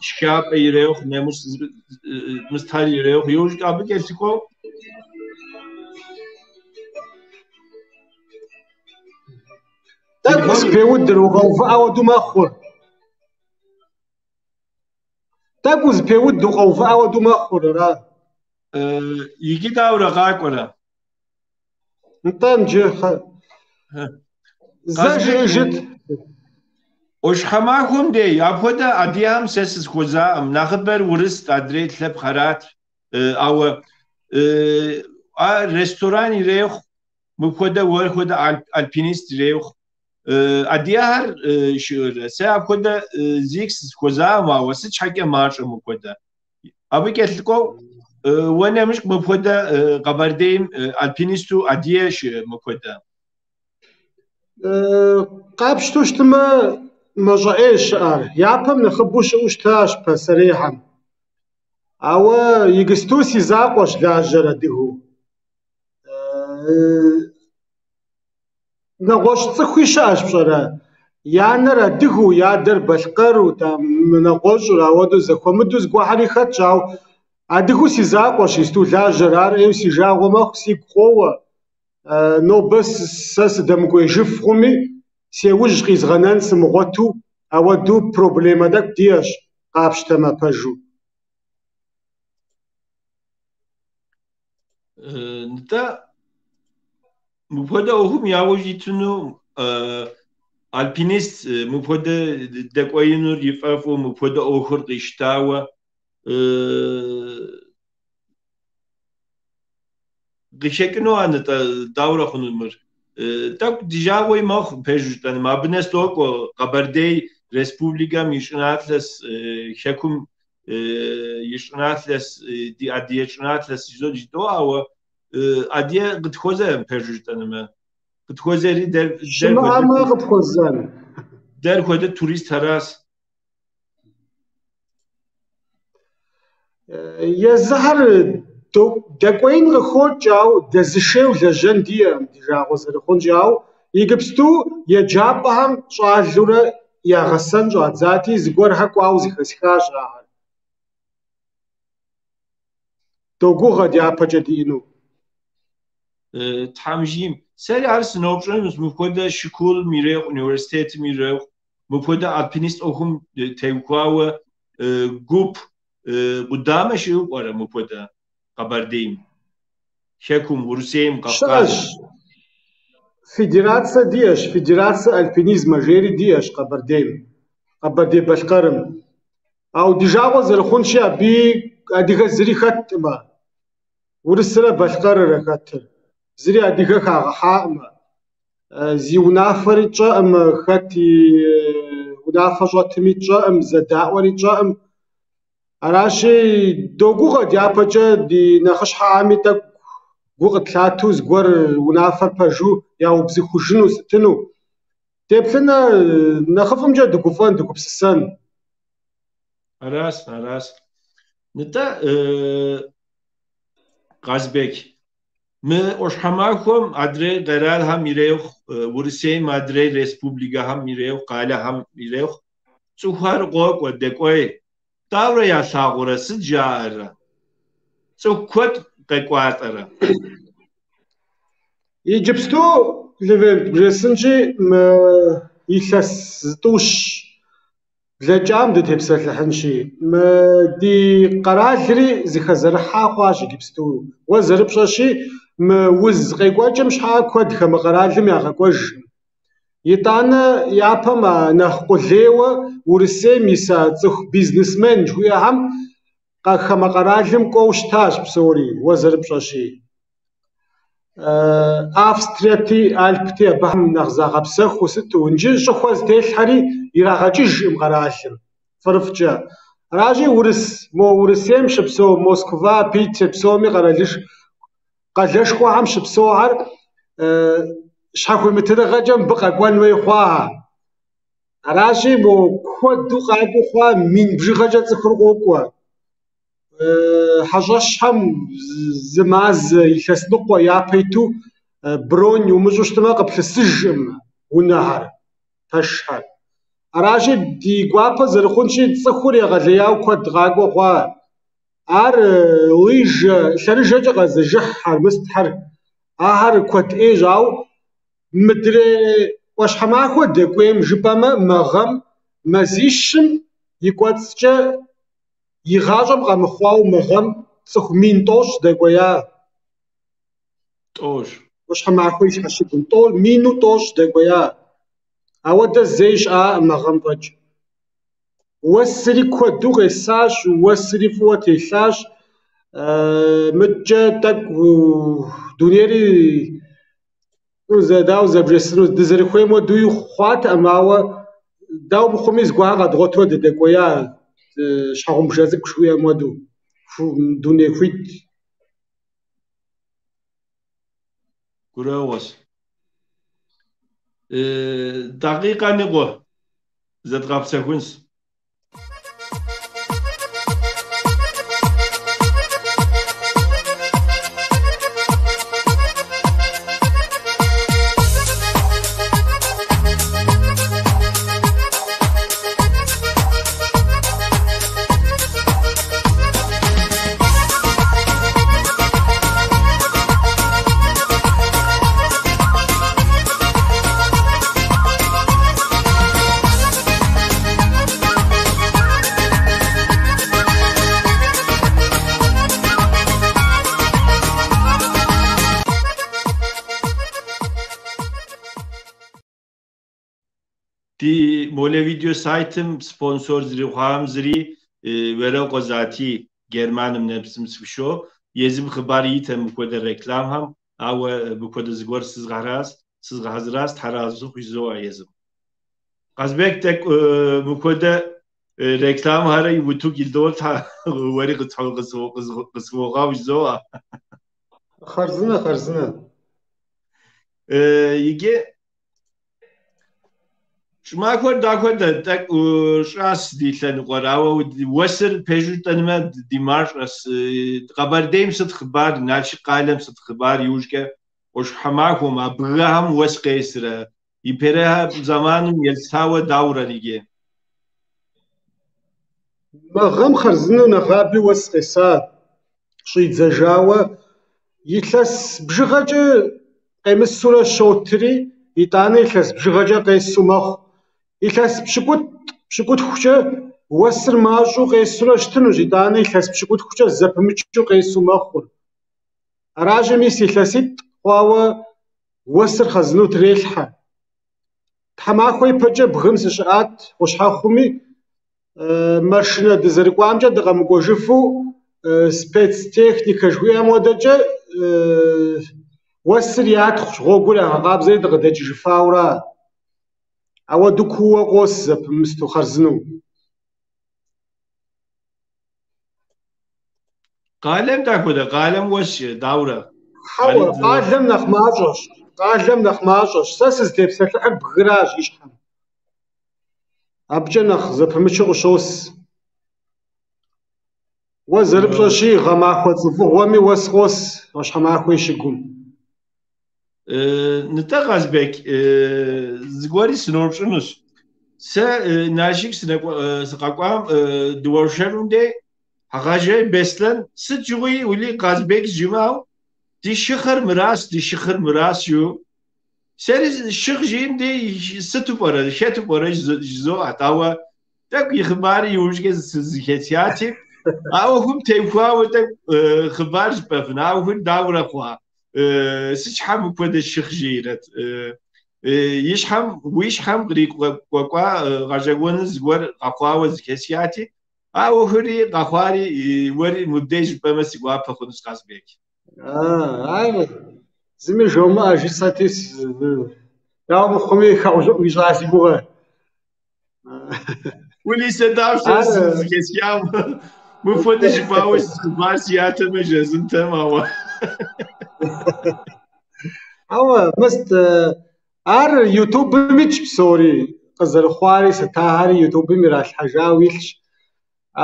шхапӏэ ирехъу, нэмыщӏ мыстхэр ирехъу. Иужькӏэ абы кӏэлъыкӏуэу Тӏэкӏу узэпеудыр, укъэувыӏэ хуэдэу мэхъур. Тӏэкӏу узэпеуд, укъэувыӏэ хуэдэу мэхъур, ара? Иджы дауэрэ къакӏуэрэ? Нтӏэ, иджы зэ жеӏэжыт. ӏуащхьэмахуэм дей апхуэдэ адыгэхэм сэ сызыхуэзакъым. Нэхъыбэр урыст, адрей лъэпкъхэрат. Ауэ а ресторан ирехъу, мыпхуэдэ уэр хуэдэ альпинист ирехъу. Адыгэхэр щыӏэрэ? Сэ апхуэдэ зикӏ сызыхуэзакъым, ауэ сыт щхьэкӏэ мащӏэ мыпхуэдэ? Абы кӏэлъыкӏуэу уэ нэмыщӏ мыпхуэдэ Къэбэрдейм альпинисту адыгэ щыӏэ мыпхуэдэ? Къапщтэу щытмэ, мащӏэӏейщ щыӏэр. Япэм нэхъыбэу щыӏэу щытащ пасэрейхэм. Ауэ иджысту си закъуэщ лажьэр адыгэу. Нэгъуэщӏ цӏыхуи щыӏэщ, пщӏэрэ? Я анэр адыгэу, я адэр балъкъэру, там, нэгъуэщӏыр, ауэдэу зэхуэмыдэу зыгуэрхэри хэтщ, ауэ адыгэу си закъуэщ исту лажьэр, ар ӏейуэ си жагъуэ мэхъу, сигу къоуэ. Нобэ сэ сыдэмыкӏуеижыф хъуми, си ужь къизгъэнэн сымыгъуэту, ауэдэу проблемэ тӏэкӏу диӏэщ, къапщтэмэ, пэжу. Нтӏэ, мыпхуэдэ ӏуэхум яужь итыну альпинист мыпхуэдэ дэкӏуеинур ифӏэфӏу мыпхуэдэ ӏуэхур къищтауэ къыхэкӏыну а нтӏэ, дауэрэ хъуну мыр? Тӏэкӏу ди жагъуи мэхъу, пэжу жытӏэнумэ. Абы нэс докӏуэ Къэбэрдей Республикэм и щӏыналъэс, хэкум и щӏыналъэс, ди адыгэ щӏыналъэс жыдоӏэ, ауэ адыгэ къытхуэзэкъым, пэжу жытӏэнумэ. Къытхуэзэри дэр Щымыӏэмэ къыпхуэзэн. Дэр хуэдэ туристхэращ. Езыхэр дэкӏуеин къыхокӏ, ауэ дэзышейуэ лэжьэн диӏэкъым, ди жагъуэ зэрыхъунщи, ауэ иджыпсту еджапӏэхэм щӏалэурэ ягъэсэн щӏадзати, зыгуэрхэр кӏуауэ зэхэсхащ ахэр. Догугъэ дяпэкӏэ диӏэну. Тхьэм жиӏэм. Сэри ар сыноупщӏынущ, мыпхуэдэ школым ирехъу, университетым ирехъу, мыпхуэдэ альпинист ӏуэхум теухуауэ гуп къудамэ щыӏэу пӏэрэ мыпхуэдэ Къэбэрдейм, Хэкум, Урысейм, Щыӏэщ. Кавказым? Федерацэ диӏэщ, Федерацэ альпинизма жери диӏэщ Къэбэрдейм, Къэбэрдей-Балъкъэрым. Ауэ ди жагъуэ зэрыхъунщи, абыи адыгэ зыри хэткъымэ. Урысрэ балъкъэррэ хэтыр. Зыри адыгэ хагъэхьаӏымэ. Зи унафэри тщӏэӏым, хэт и унафэ щӏэтми тщӏэӏым, зэдаӏуэри тщӏэӏым. Аращи, догугъэ дяпэкӏэ ди нэхъыщхьэхэми тӏэкӏу гу къытлъатэу зыгуэр унафэр пэжу яубзыхужыну, сытыну. Деплъынэ нэхъыфӏымкӏэ дыгуфӏэн, дыгупсысэн. Аращ, аращ. Нтӏэ, Къазбек, мы ӏуащхьэмахуэм адрей къэралхэм ирехъу, Урысейм адрей республикэхэм ирехъу, къалэхэм ирехъу, цӏыхухэр къокӏуэ, дэкӏуей. Дауэрэ ялъагъурэ, сыт жаӏэрэ? Цӏыху куэд къекӏуалӏэрэ? Иджыпсту, Левент, бжесӏэнщи, мы илъэс зытӏущ блэкӏам дытепсэлъыхьынщи, мы ди къэралри зыхэзэрыхьа хъуащ иджыпсту. Уэ зэрыпщӏэщи, мы уз къекӏуэкӏым щхьа куэд хамэ къэралым ягъэкӏуэжкъым. Итӏанэ япэм а нэхъ къулейуэ Урысейм иса цӏыху бизнесмен жыхуиӏэхэм Хамэ къэралым кӏуэу щытащ псори, уэ зэрыпщӏэщи. Австриети, Альпти абыхэм нэхъ загъэпсэхуу сыту, иджы щӏыхуэ зытелъхьэри ирагъэкӏыжкъым къэралым фӏырыфӏкӏэ. Аращи, урыс, мо Урысейм щыпсэу Москва, Питер псоми къалэшхуэхэм щыпсэухэр щхьэхуимытыныгъэкӏэ мыбы къэкӏуэн хуей хъуахэ. Аращи, мо куэду къакӏуэу хъуа мин бжыгъэкӏэ цӏыхур къокӏуэ. Хьэщӏэщхэм зы мазэ, илъэс ныкъуэ япэ иту бронь умыщӏу щытмэ, къыплъысыжкъым унэхэр, пэшхэр. Аращи, ди гуапэ зэрыхъунщи, цӏыхур егъэлеяуэ куэд къакӏуэ хъуа. Ар лыжэ, лъэрыжэкӏэ къэзыжыхьхэр, мыстхэр, ахэр куэд ӏейщ, ауэ мыдрей ӏуащхьэмахуэ дэкӏуейм жыпӏэмэ, мы гъэм мазищым и кӏуэцӏкӏэ игъащӏэм къэмыхъуауэ мы гъэм цӏыху 10,000 дэкӏуея. Тӏощӏ. ӏуащхьэмахуэ и щхьэщыгум 10,000 дэкӏуея. Ауэдэ зэи щыӏакъым мы гъэм фӏэкӏ. Уэсри куэду къесащ, уэсри фӏыуэ телъащ. Мыдкӏэ тӏэкӏу дунейри дауэ зэрыбжесӏэну, дызэрыхуейм хуэдэуи хъуатэкъым, ауэ дауэ мыхъуми зыгуэрхэр къэдгъуэтурэ дыдэкӏуея, щхьэгъубжэ цӏыкӏу жыхуиӏэм хуэдэу, дуней хуит. Гурыӏуэгъуэщ. Дакъикъэ ныкъуэ зэдгъэпсэхунщ. Ди Молэ видео сайтым спонсор зэрыхъуам зыри Вэрокъуэ Затий Германым нэмыцым щыпсэу, езым хъыбар итэм мыпхуэдэ рекламхэм, ауэ мыпхуэдэ зыгуэр сызгъэхьэзыращ, тхьэразы жызоӏэ езым. Къазбек тӏэкӏу мыпхуэдэ рекламэхэр утыку идолъхьэ, уэри къысхуогъэгъу жызоӏэ. Хъарзынэ, хъарзынэ. Иджы щӏымахуэр дахуэдэ тӏэкӏу щӏас ди лъэныкъуэр, ауэ уэсыр пэжу жытӏэнумэ ди мащӏэс. Къэбэрдейм сыт хъыбар, Налшык къалэм сыт хъыбар, иужькӏэ ӏуащхьэмахуэм, а бгыхэм уэс къесрэ, ипэрей зэманым елъытауэ даурэ иджы? Мы гъэм хъарзынэу нэгъаби уэс къеса, щӏидзэжауэ илъэс бжыгъэкӏэ къемысурэ щотри, итӏанэ илъэс бжыгъэкӏэ къесу мэхъу. Илъэс пщыкӏутхукӏэ уэсыр мащӏэу къесурэ щытынущ, итӏанэ илъэс пщыкӏутхукӏэ зэпымычу къесу мэхъур. Аращи, мис илъэситӏ хъуауэ уэсыр хъарзынэу трелъхьэ. Тхьэмахуэ ипэкӏэ бгым сыщыӏат Къущхьэхъуми, маршынэ дызэрыкӏуамкӏэ дыкъэмыкӏуэжыфу спецтехникэ жыхуиӏэм хуэдэкӏэ уэсыр ятхъущ, гъуэгур ягъэкъабзэри дыкъыдэкӏыжыфауэра. Ауэдэу кууэ къос зэпымысту хъарзынэу. Къалэм дахуэдэ, къалэм уэс даурэ? Хьэуэ, къалэм нэхъ мащӏэщ, къалэм нэхъ мащӏэщ. Сэ сызытепсэлъыхьыр бгыращ и щхьэм. Абыкӏэ нэхъ зэпымычу къыщос. Уэ зэрыпщӏэщи, гъэмахуэ цӏыфӏыгъуэми уэс къос ӏуащхьэмахуэ и щыгум. Нтӏэ, Къазбек, зыгуэри сыноупщӏынущ. Сэ Налшык сыкъэкӏуам дыуэршэрум дей Хьэгъэжей Беслъэн сыт щыгъуи уэли Къазбек жимыӏэу ди щыхъыр мыращ, ди щыхъыр мыращ жиӏэу. Сэри щыхъ жиӏэм дей сыту пӏэрэ, хэту пӏэрэ жызоӏэт, ауэ тӏэкӏу и хъыбари иужькӏэ зыхэтхати, а ӏуэхум теухуауэ тӏэкӏу хъыбар жыпӏэфын, а ӏуэхур даурэ хъуа? Сыт щхьэ мыпхуэдэ щыхъ жиӏэрэт? И щхьэм, уи щхьэм кърикӏуэкӏуа гъэщӏэгъуэну зыгуэр къэхъуауэ зыхэсхати. А ӏуэхури къэхъуари уэри мыбдеж жыпӏэмэ си гуапэ хъунущ, Къазбек. Ар зыми жомыӏэ жысӏэти, дауэ мыхъуми хэӏущӏыӏу уищӏа си гугъэ. Уэли сэ дапщэ зэхэсхам, мыпхуэдэ жыпӏауэ хъыбар сиӏатэмэ жезынтэм, ауэ. Ауэ, мыст, ар Ютубым итщ псори, къызэрыхъуари сытахэри Ютубым иралъхьэжауэ илъщ.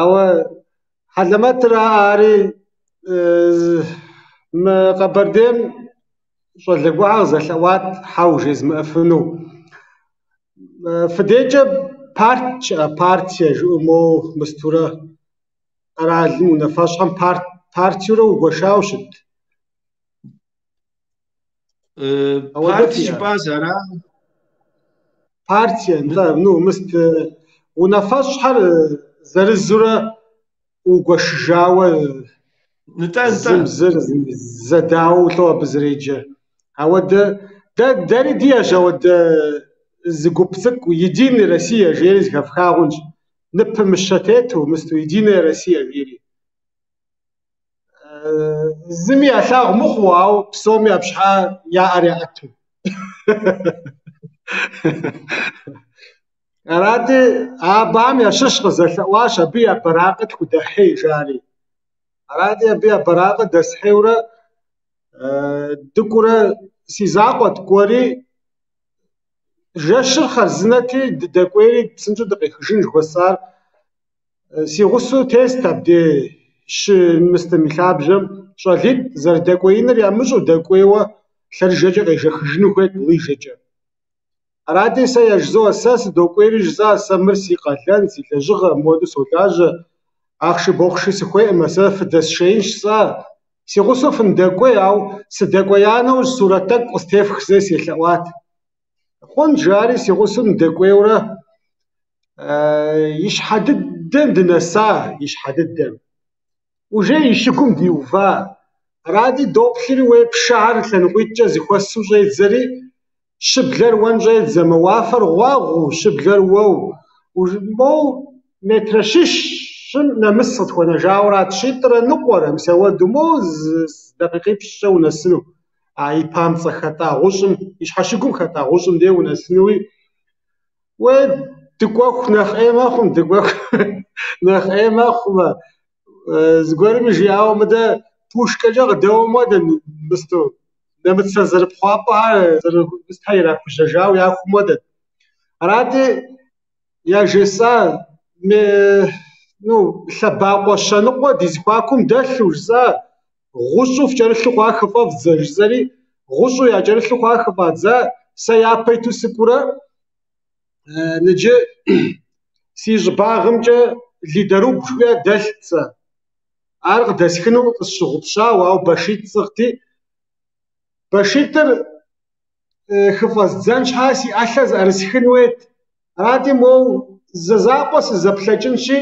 Ауэ хьэлэмэтыра ари мы Къэбэрдейм щӏалэ гуэрхэр къызэлъэӏуат хьэуэ жезмыӏэфыну. Фыдейкӏэ парт щыӏэ, партие жыӏэу моуэ мыстурэ къэралым унафэщӏхэм партиеурэ угуэшауэ щыт. Парт жыпӏащ, ара? Партие, нтӏэ, ну, мыст, унафэщӏхэр зырызурэ угуэшыжауэ Нтӏэ, нтӏэ. зым зыр зэдауэу лӏо абы зэреджэр. Ауэдэ дэ дэри диӏэщ ауэдэ зы гуп цӏыкӏу Единая Россия жери зэхэфха хъунщ. Ныпым мыщэ тету, мысту Единая Россия жери. Зыми ялъагъу мыхъуу, ауэ псоми абы щхьа я ӏэр яӏэту. Арати, абыхэм ящыщ къызэлъэӏуащ, абы я бэракъыр тхудэхьей, жари. Арати, абы я бэракъыр дэсхьейурэ дыкӏуурэ си закъуэт кӏуэри, жэщыр хъарзынэти, дыдэкӏуейри псынщӏэу дыкъехыжын жыхуэсӏар. Си гъусэу тест абдей щымыстым и лъабжьэм щӏалитӏ зэрыдэкӏуеиныр ямыщӏэу дэкӏуейуэ лъэрыжэкӏэ къежэхыжыну хуейт лыжэкӏэ. Арати, сэ яжызоӏэ, сэ сыдокӏуейри жысӏа, сэ мыр си къалэн, си лэжьыгъэ, мыуэду солажьэ, ахъши бохъши сыхуейӏымэ, сэ фыдэсшеинщ жысӏа. Си гъусэу фыныдэкӏуей, ауэ сыдэкӏуея нэужь сурэт тӏэкӏу къыстефх зэ селъэӏуат. Хъунщ, жари си гъусэу ныдэкӏуейурэ и щхьэ дыдэм дынэса, и щхьэ дыдэм. Уже и щыгум диува. Арати, доплъри, уей пшэхэр лъэныкъуитӏкӏэ зэхуэсу щӏедзэри, щыблэр уэн щӏедзэ, мы уафэр гъуагъуэу, щыблэр уэу. Моу метрэ щищым нэмыс къытхуэнэжауэрат, щитӏрэ ныкъуэрэ, мис ауэду, моу зы дакъикъипщӏкӏэ унэсыну. А и памцӏэ хэтӏа гъущӏым, и щхьэщыгум хэтӏа гъущӏым дей унэсынуи. Уей, дыкӏуэху нэхъ ӏей мэхъум, дыкӏуэху нэхъ ӏей мэхъумэ. Зыгуэрми жиӏауэ мыдэ пушкэкӏэ къыдэуэм хуэдэ, мысту, нэмыцэ зэрыпхъуапӏэхэр зэрымыстхэр ирахужьэжауэ яхум хуэдэт. Арати, яжесӏа, ну, лъэбакъуэ щэныкъуэ ди зэхуакум дэлъу жысӏа, гъущӏу фкӏэрылъу хъуа хыфӏэвдзэ жысӏэри, гъущӏу якӏэрылъу хъуа хыфӏадза, сэ япэ иту сыкӏуурэ, ныджы си щӏыбагъымкӏэ ледоруб жыхуиӏэр дэлът сэ. Ар къыдэсхыну къысщыгъупщауэ, ауэ башитӏ сӏыгъти, башитӏыр хыфӏэздзэн щхьа си ӏэлъэ зыӏэрысхын хуейт. Арати, моуэ зэ закъуэ сызэплъэкӏынщи,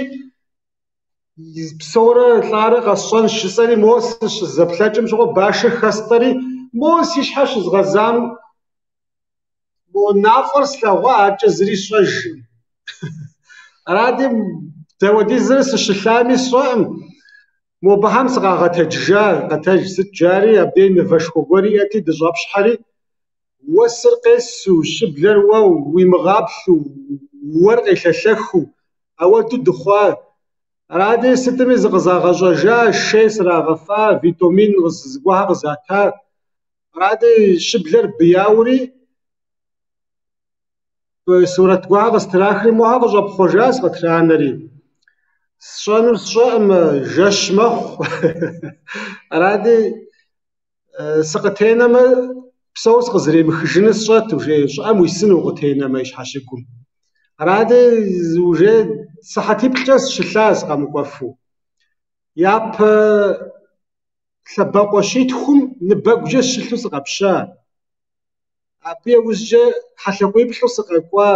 псэурэ лӏарэ къэсщӏэнщ жысӏэри, моуэ сыщызэплъэкӏым щыгъуэ башыр хэстӏэри, моуэ си щхьэ щызгъэзам, мо нафӏэр слъэгъуа, адэкӏэ зыри сщӏэжкъым. Арати, дауэдизрэ сыщылъами сщӏэкъым. Мобыхэм сыкъагъэтэджыжа, къэтэдж сыт жари, абдей нывэшхуэ гуэр иӏэти, дыщӏэпщхьэри, уэсыр къесу, щыблэр уэу, уимыгъаплъэу, уэр къелъэлъэхыу, ауэду дыхъуа. Арати, сытми зыкъызагъэщӏэжа, шей срагъэфа, витамин зыгуэрхэр къызата. Арати, щыблэр быяури, сурэт гуэрхэр къыстрахри, мохэр къыщӏэпхъуэжа сыкъытранэри. Сщӏэнур сщӏэӏым, жэщ мэхъу. Арати, сыкъытенэмэ, псэу сыкъызэремыхыжыныр сщӏэт уже, щӏыӏэм уисыну укъытенэмэ и щхьэщыгум. Арати, уже сыхьэтиплӏкӏэ сыщылъа сыкъэмыкӏуэфу. Япэ лъэбакъуэ щитхум ныбэгукӏэ сыщылъу сыкъэпща. Абы иужькӏэ хьэлъакъуиплӏу сыкъэкӏуа.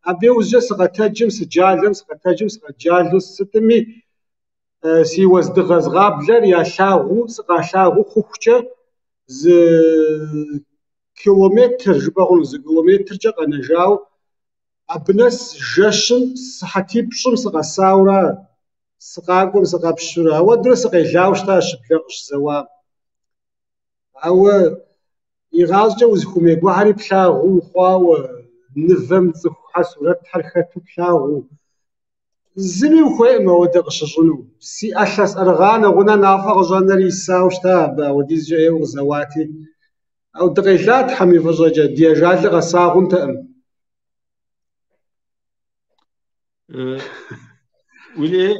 Абы иужькӏэ сыкъэтэджым, сыджалэм, сыкъэтэджым, сыкъэджалэу сытми, си уэздыгъэ згъаблэр ялъагъуу, сыкъалъагъуу хъухукӏэ зы километр жыпӏэ хъуну, зы километркӏэ къэнэжауэ, абы нэс жэщым сыхьэтипщӏым сыкъэсауэра. Сыкъакӏуэм сыкъэпщурэ, ауэдурэ сыкъелауэ щытащ щыблэ къыщызэуам. Ауэ игъащӏэкӏэ узыхуэмей гуэрхэри плъагъуу ухъуауэ, нывэм цӏыхухьэр, сурэтхэр хэту плъагъуу, зыми ухуейӏым ауэдэ къыщыщӏыну. Си ӏэлъэ сӏэрыгъа нэгъунэ нафӏэ къыщӏэнэри исауэ щыта абы, ауэдизкӏэ ӏейуэ къызэуати. Ауэ дыкъела Тхьэм и фӏыщӏэкӏэ, ди ажалыр къэса хъунтэкъым. Уэлэхьи,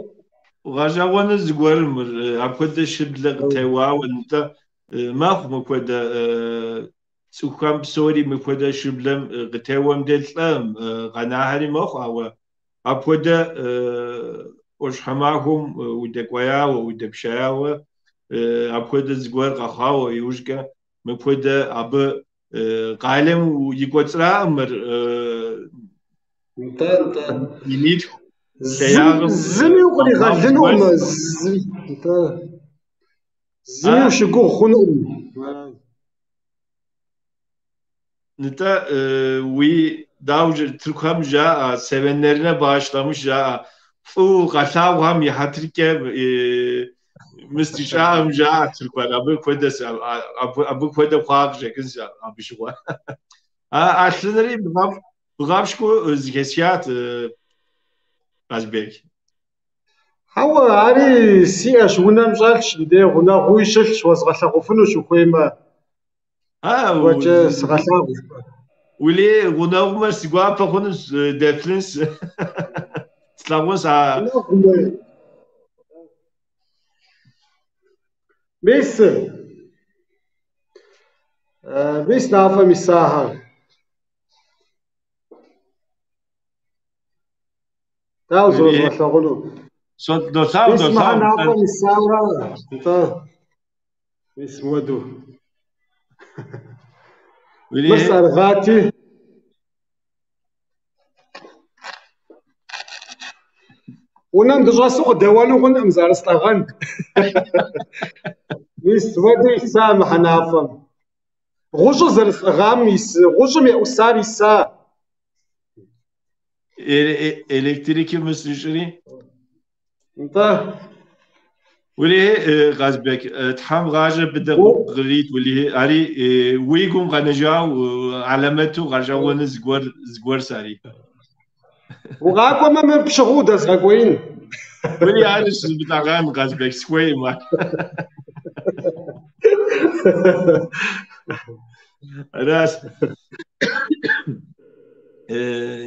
гъэщӏэгъуэну зыгуэр мыр, апхуэдэ щыблэ къытеуауэ, нтӏэ, мэхъу мыпхуэдэ цӏыхухэм псори мыпхуэдэ щыблэм къытеуэм де лӏэм, къэнахэри мэхъу, ауэ апхуэдэ ӏуащхьэмахуэм удэкӏуеяуэ, удэпщеяуэ, апхуэдэ зыгуэр къэхъуауэ иужькӏэ мыпхуэдэ абы къалэм и кӏуэцӏраӏым мыр Нтӏэ, нтӏэ. Минитху лъеягъым Зыми укъригъэлынукъым, нтӏэ. Зыми ущыгугъ хъунукъым. Нтӏэ, уи дауэ тыркухэм жаӏэ, sevenlerine bağışlamış жаӏэ, фӏыуэ къалъагъухэм и хьэтыркӏэ мыстищӏаӏым жаӏэ тыркухэр, абы хуэдэ хъуа къыщӏэкӏынщ абы щыгъуэ. А ӏэлъынри бгъэпщкӏуу зыхэсхат, Къазбек. Хьэуэ, ари сиӏэщ, унэм щӏэлъщ, мыдей гъунэгъууи щылъщ, уэзгъэлъагъуфынущ ухуеймэ. Зыгуэркӏэ сыгъэлъагъу жыпӏэ. Уэлэхьи, гъунэгъумэ си гуапэ хъунущ, деплъынщ, слъагъунщ а. Гъунэгъумэ. Мис, мис нафӏэм исахэр. Дауэ зэрызгъэлъэгъуну? Долъагъу, Мис мыхэр долъагъу. нафӏэм исаура, нтӏэ. Мис мыуэду. Мыр Уэлэхьи, сӏэрыгъати. Унэм дыщӏэсу къыдэуэну хъункъым, зарыстӏэгъэн. Мис уэду иса мыхьэр нафӏэм. Гъущӏыр зэрысӏыгъам ис, гъущӏым еӏусар иса. Электрикым мысыщӏри. Нтӏэ. Уэлэхьи, Къазбек, Тхьэм гъащӏэ быдэ кърит, уэлэхьи, ари уи гум къэнэжау алэмэту гъэщӏэгъуэну зыгуэрщ ари. Укъакӏуэмэ, мыр пщыгъыу удэзгъэкӏуеин. Уэлэхьи, ари щызмытӏэгъэн, Къазбек, сыхуейм ар. Аращ.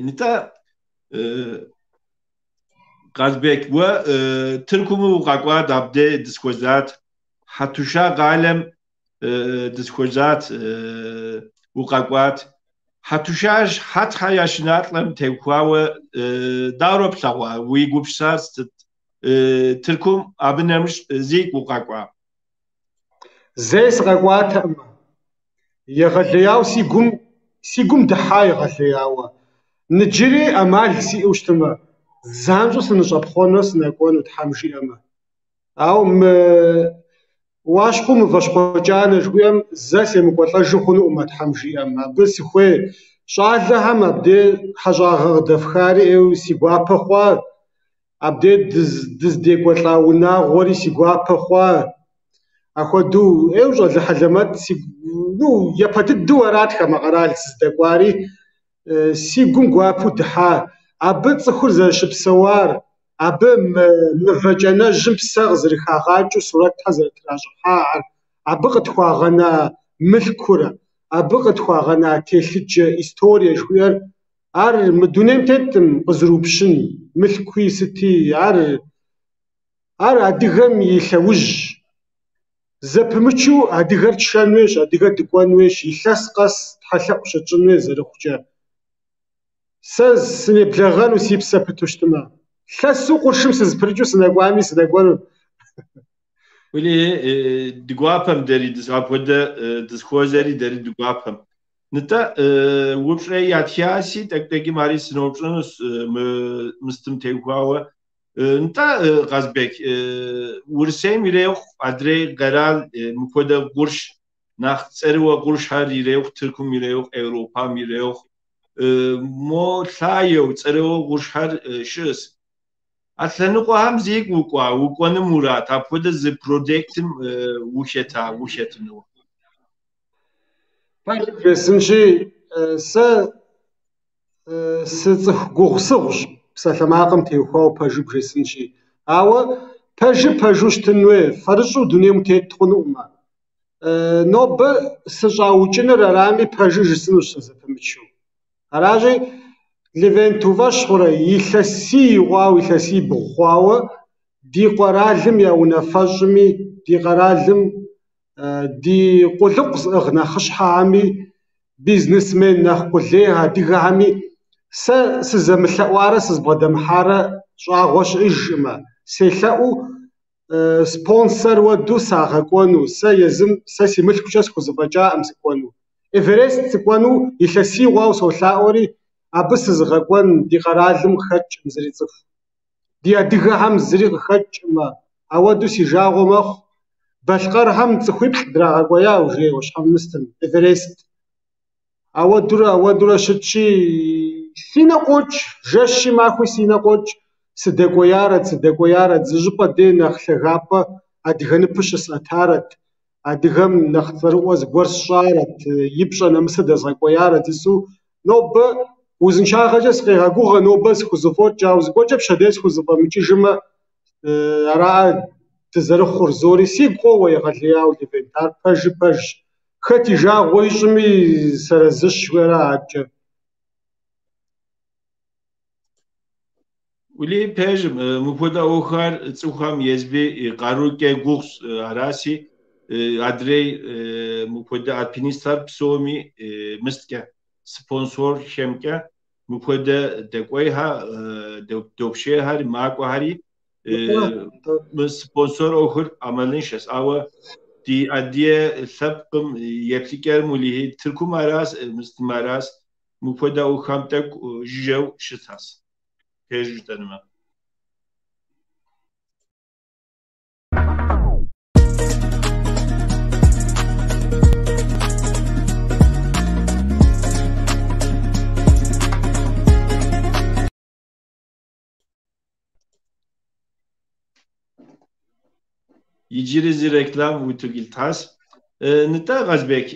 Нтӏэ, Къазбек, уэ Тыркум укъэкӏуат, абдей дысхуэзат, Хьэтуша къалэм дысхуэзат, укъэкӏуат. Хьэтуша хьэтхэ я щӏыналъэм теухуауэ дауэрэ плъэгъуа, уи гупсысэр сыт? Тыркум абы нэмыщӏ зикӏ укъэкӏуа? Зэи сыкъэкӏуатэкъым. Егъэлеяуэ си гум дыхьа егъэлеяуэ. Ныджыри ӏэмал сиӏэу щытымэ, занщӏэу сыныщӏэпхъуэну сынэкӏуэну, Тхьэм жиӏэмэ. Ауэ мы Уащхъуэ Мыващхъуэ Кӏанэ жыхуиӏэм зэ семыкӏуэлӏэжу хъунукъымэ, Тхьэм жиӏэм. Абы сыхуей. Щӏалэхэм абдей хьэщӏагъэ къыдэфхари ӏейуэ си гуапэ хъуа. Абдей дыздекӏуэлӏа унагъуэри си гуапэ хъуа. Ахуэдэу ӏейуэ щӏалэ хьэлэмэт си, ну, япэ дыдэу арат хамэ къэрал сыздэкӏуари, си гум гуапэу дыхьа. Абы цӏыхур зэрыщыпсэуар, абы мывэ кӏанэжьым псэ къызэрыхагъакӏэу сурэтхэр зэрытращӏыхьар, абы къытхуагъэна мылъкурэ, абы къытхуагъэна телъыджэ историе жыхуиӏэр, ар мы дунейм тетым къызэрупщын мылъкуи сыти, ар адыгэм и лъэужь. Зэпымычу адыгэр тшэн хуейщ, адыгэ дыкӏуэн хуейщ, илъэс къэс тхьэлъэӏу щытщӏын хуей зэрыхъукӏэ. Сэ сынеблэгъэну си псэ пыту щытымэ, лъэсу къуршым сызэпрыкӏыу сынэкӏуами сынэкӏуэну. Уэлэхьи, ди гуапэм дэри апхуэдэ дызыхуэзэри дэри ди гуапэм. Нтӏэ, упщӏэ ятхаси, тӏэкӏу-тӏэкӏым ари сыноупщӏынущ мыстым теухуауэ. Нтӏэ, Къазбек, Урысейм ирехъу адрей къэрал мыпхуэдэ къурш, нэхъ цӏэрыуэ къуршхэр ирехъу, Тыркум ирехъу, Европам ирехъу. Мо лъаеу цӏэрыуэ къуршхэр щыӏэщ. А лъэныкъуэхэм зигу укӏуа, укӏуэну мурад, апхуэдэ зы проектым ухэта, ухэтыну? Пэжыр бжесӏэнщи, сэ сыцӏыху гугъусыгъущ псалъэмакъым теухуауэ пэжыр бжесӏэнщи. Ауэ пэжыр пэжу щытын хуей, фэрыщӏу дунейм утет хъунукъымэ. Нобэ сыщӏаукӏыныр арами, пэжыр жысӏэнущ сэ зэпымычу. Аращи, Левент уи фӏэщ хъурэ, илъэсий хъуауэ, илъэсибгъу хъуауэ ди къэралым я унафэщӏми, ди къэралым ди къулыкъу зыӏыгъ нэхъыщхьэхэми, бизнесмен нэхъ къулей адыгэхэми сэ сызэмылъэӏуарэ сызыбгъэдэмыхьарэ щӏагъуэ щыӏэжкъымэ. Селъэӏуу спонсор уэду сагъэкӏуэну, сэ езым, сэ си мылъкукӏэ схузэфӏэкӏаӏым сыкӏуэну. Эверест сыкӏуэну илъэсий хъуауэ солъаӏуэри, абы сызыгъэкӏуэн ди къэралым къыхэкӏкъым зыри цӏыху. Ди адыгэхэм зыри къыхэкӏкъымэ, ауэдэу си жагъуэ мэхъу. Балъкъэрхэм цӏыхуиплӏ драгъэкӏуея уже ӏуащхьэмыстым, Эверест. Ауэдурэ, ауэдурэ щытщи, си нэ къокӏ, жэщи махуи си нэ къокӏ. Сыдэкӏуеярэт, сыдэкӏуеярэт, зы щӏыпӏэ дей нэхъ лъагапӏэ адыгэ ныпыр щысӏэтарэт, адыгэм нэхъ цӏэрыӏуэ зыгуэр сщӏарэт, и пщӏэ нэмысыр дэзгъэкӏуеярэт жысӏэу. Нобэ узыншагъэкӏэ сыкъегъэгугъэ, нобэ схузэфӏокӏ, ауэ зыгуэркӏэ пщэдей схузэфӏэмыкӏыжмэ, ара дызэрыхъур зори сигу къоуэ егъэлеяуэ, Левент, ар пэжыр пэжщ. Хэт и жагъуэ ищӏми, сарэзыщ жыхуиӏэра адэкӏэ. Уэлей, пэжым, мыпхуэдэ ӏуэхухэр цӏыхухэм езыби къарукӏэ гугъущ, араси, адрей мыпхуэдэ альпинистхэр псоми мысткӏэ, спонсорхэмкӏэ мыпхуэдэ дэкӏуейхэр, допщейхэри, макӏуэхэри, мы спонсор ӏуэхур ӏэмалыншэщ, ауэ ди адыгэ лъэпкъым еплъыкӏэр уэлэхьи Тыркум аращ, мыстым аращ, мыпхуэдэ ӏуэхухэм тӏэкӏу жыжьэу щытащ. Пэжу жытӏэнумэ. Иджыри зы реклам утыку илъхьащ. Нтӏэ, Къазбек,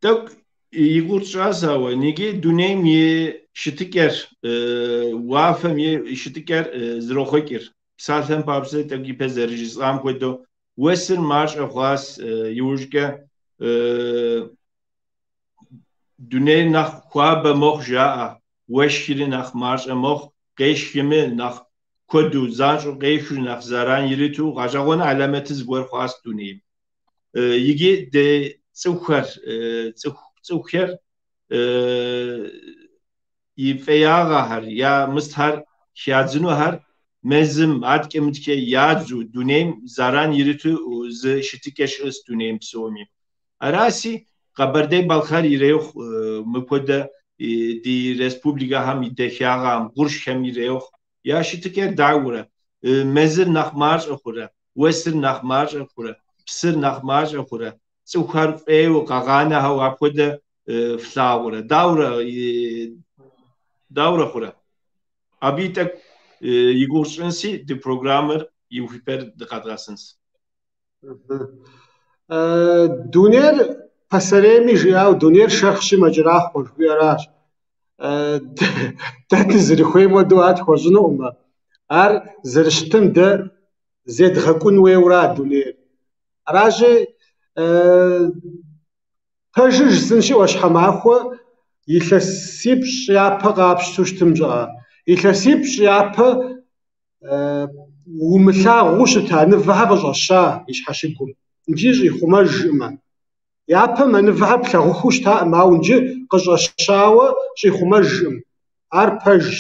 тӏэкӏу и гугъу тщӏащ, ауэ иджы дунейм и щытыкӏэр, уафэм и щытыкӏэр зэрохъуэкӏыр. Псалъэм папщӏэ, тӏэкӏу ипэ зэрыжысӏам хуэдэу, уэсыр мащӏэ хъуащ, иужькӏэ дунейр нэхъ хуабэ мэхъу жаӏэ, уэшхри нэхъ мащӏэ мэхъу, къешхми нэхъ куэду, занщӏэу къешхыу, нэхъ зэран ириту, гъэщӏэгъуэн алэмэты зыгуэр хъуащ дунейм. Иджы дэ цӏыхухэр, цӏыхухэр и фӏеягъэхэр, я мыстхэр хадзынухэр мэзым аткӏэ-мыткӏэ ядзу, дунейм зэран ириту зы щытыкӏэ щыӏэщ дунейм псоми. Араси, Къэбэрдей-Балъкъэр ирехъу мыпхуэдэ ди республикэхэм и дахагъэм, къуршхэм ирехъу, я щытыкӏэр даурэ, мэзыр нэхъ мащӏэ хъурэ, уэсыр нэхъ мащӏэ хъурэ, псыр нэхъ мащӏэ хъурэ, цӏыхухэр фӏейуэ къагъанэхэу апхуэдэ флъагъурэ, даурэ хъурэ? Абы тӏэкӏу и гугъу тщӏынси, ди программэр иухыпэр дыкъэдгъэсынс. Дунейр пасэрейми жиӏауэ, дунейр шэрхъщи мэкӏэрахъуэ жыхуиӏэращ. Дэ дызэрыхуейм хуэдэу ар тхуэщӏынукъымэ. Ар зэрыщытым дэ зедгъэкӏун хуейуэра дунейр. Аращи, пэжыр жысӏэнщи, ӏуащхьэмахуэ илъэсипщӏ япэ къапщтэу щытым щӏыӏэ. Илъэсипщӏ япэ умылъагъуу щыта нывэхэр къыщӏэща и щхьэщыгум. Иджы щӏихъумэжкъымэ. Япэм а нывэхэр плъагъухыу щытаӏым, ауэ иджы къыщӏэщауэ щӏихъумэжкъым. Ар пэжщ.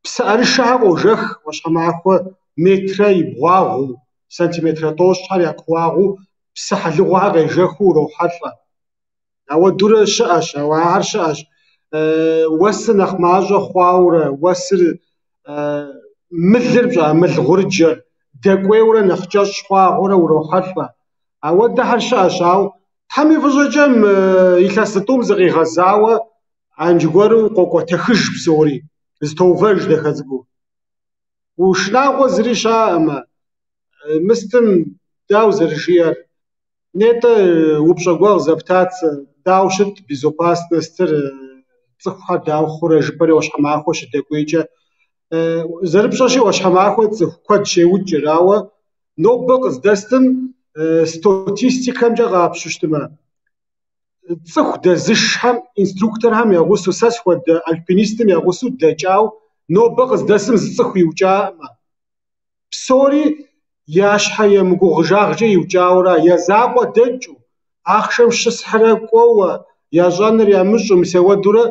Псыӏэрышэхэр къожэх ӏуащхьэмахуэ метрэ и бгъуагъыу, сантиметрэ тӏощӏхэр я кууагъыу псы хьэлыгъуэхэр къежэхыу урохьэлӏэ. Ауэдурэ щыӏэщ, ауэ ахэр щыӏэщ. Уэсыр нэхъ мащӏэ хъуаурэ, уэсыр мылыр пщӏа, мыл гъурыджэр дэкӏуейуэрэ нэхъ кӏэщӏ хъуагъуэрэ урохьэлӏэ. Ауэдэхэр щыӏэщ, ауэ Тхьэм и фӏыщӏэкӏэ мы илъэс зытӏум зыкъигъэзауэ Анджгуэру къокӏуэтэхыж псори, зытоувэж дахэ цӏыкӏуу. Ушынагъуэ зыри щыӏэӏымэ, мыстым дауэ зэрыжиӏэр? Нетӏэ упщӏэ гуэр къызэптат сэ, дауэ щыт безопасностыр, цӏыхухэр дауэ хъурэ жыпӏэри ӏуащхьэмахуэ щыдэкӏуейкӏэ. Зэрыпщӏэщи, ӏуащхьэмахуэ цӏыху куэд щеукӏыр, ауэ нобэ къыздэстым статистикэмкӏэ къапщу щытымэ, цӏыху дэзышхэм, инструкторхэм я гъусэу, сэ схуэдэ альпинистым я гъусэу дэкӏауэ, нобэ къыздэсым зы цӏыху иукӏаӏымэ. Псори я щхьэ емыгугъужагъкӏэ иукӏауэра, я закъуэ дэкӏыу, ахъшэм щысхьрэ кӏуэуэ, ящӏэныр ямыщӏэу, мис ауэдурэ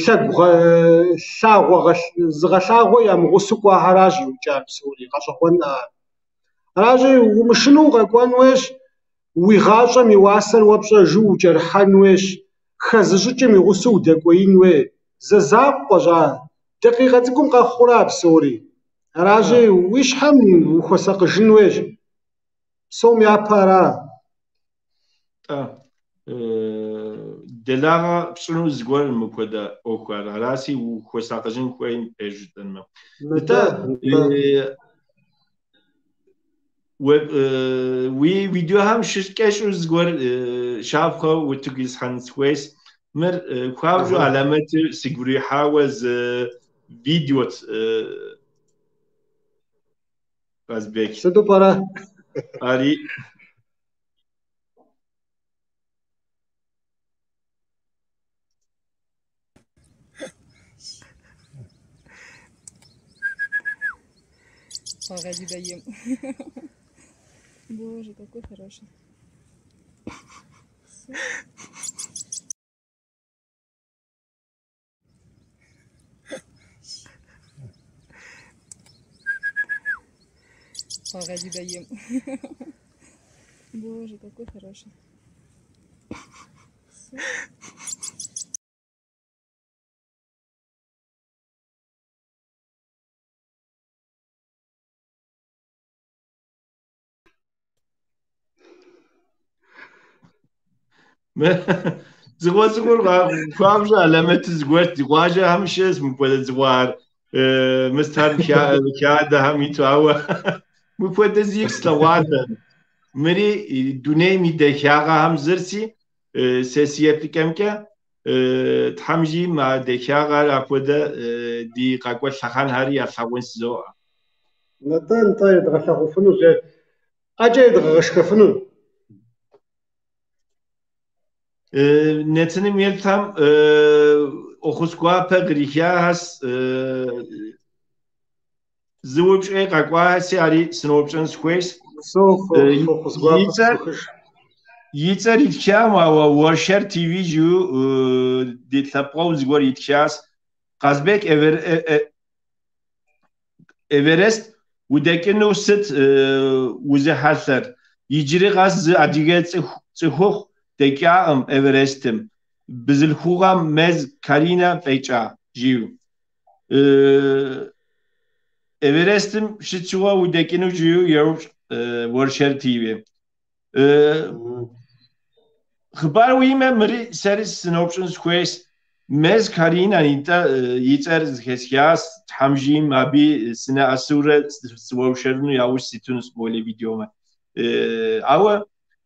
лъэгу лъагъуэ зыгъэлъагъуэ ямыгъусэу кӏуахэращ иукӏар псори, гъэщӏэгъуэнӏэ ар. Аращи, умышынэу укъэкӏуэн хуейщ, уи гъащӏэм и уасэр уэ пщӏэжу укӏэрыхьэн хуейщ, хэзыщӏыкӏым и гъусэу удэкӏуеин хуей. Зэ закъуэщ ар, дакъикъэ цӏыкӏум къэхъура псори. Аращи, уи щхьэм ухуэсакъыжын хуейщ. Псом япэ ара. Тӏэ, делагъэ пщӏыну зыгуэр мыпхуэдэ ӏуэхухэр, араси ухуэсакъыжын хуейм пэж жытӏэнмэ. Нтӏэ, уи видеохэм щыщ кӏэщӏу зыгуэр щапхъэу утыку исхьэн сыхуейщ. Мыр хуабжьу алэмэту сигу ирихьауэ зы видеот, Казбек. Сыту пӏэрэ? Ари. Погоди, доем. Боже, какой хороший. Всё. Погоди, доем. Боже, какой хороший. Всё. Дзыгъуэ цӏыкӏур хуабжьу алэмэту зыгуэрт, ди къуажэхэм щыӏэщ мыпхуэдэ дзыгъуэхэр, мыстхэм хадэхэм иту, ауэ мыпхуэдэ зикӏ слъэгъуатэкъым. Мыри дунейм и дахагъэхэм зырси, сэ си еплъыкӏэмкӏэ, Тхьэм жиӏэм а дахагъэр апхуэдэ ди къэкӏуэ лъэхъэнхэри ялъагъун жызоӏэ. Нтӏэ, нтӏэ, едгъэлъагъуфынущ, ӏэкӏэ едгъэгъэшхэфыну. Нэтыным еплъхэм ӏуэхус гуапэ кърихахэс, зы упщӏэ къэкӏуахэси, ари сыноупщӏын сыхуейщ. Фӏэхъус гуапэ схухыж. И цӏэр итхам, ауэ Уэршэр ТВ жиӏэу ди лъэпкъэгъу зыгуэр итхащ. Казбек Эверест удэкӏыну сыт узыхьэлъэр? Иджыри къэс зы адыгэ цӏыхухъу дэкӏакъым Эверестым, бзылъхугъэм Мэз Каринэ фӏэкӏа, жиӏэу. Эверестым сыт щыгъуэ удэкӏыну жиӏэу еупщӏ Уэршэр ТВ. Хъыбар уимэ мыри сэри сыноупщӏын сыхуейщ. Мэз Каринэ нтӏэ и цӏэр зэхэсхащ, Тхьэм жиӏэм абы сынэӏэсурэ сыуэршэрыну яужь ситынущ молэ видеомэ. Ауэ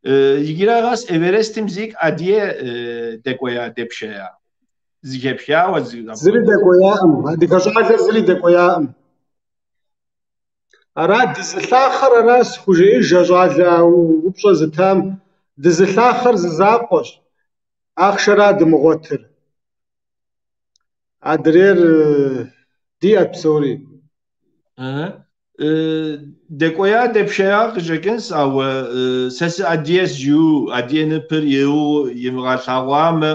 иджырэ къэс Эверестым зикӏ адыгэ дэкӏуея дэпшея? Зэхэпхауэ Зыри дэкӏуеяӏым, адыгэ щӏалэр зыри дэкӏуеяӏым. Ара дызылъахъэр ара схужеӏэж а щӏалэ а упщӏэ зытам. Дызылъахъэр зы закъуэщ, ахъшэра дымыгъуэтыр. Адрейр диӏэт псори. Дэкӏуея дэпшея къыщӏэкӏынщ, ауэ сэ сыадыгэщ жиӏэу адыгэ ныпыр иӏыгъыу имыгъэлъэгъуамэ,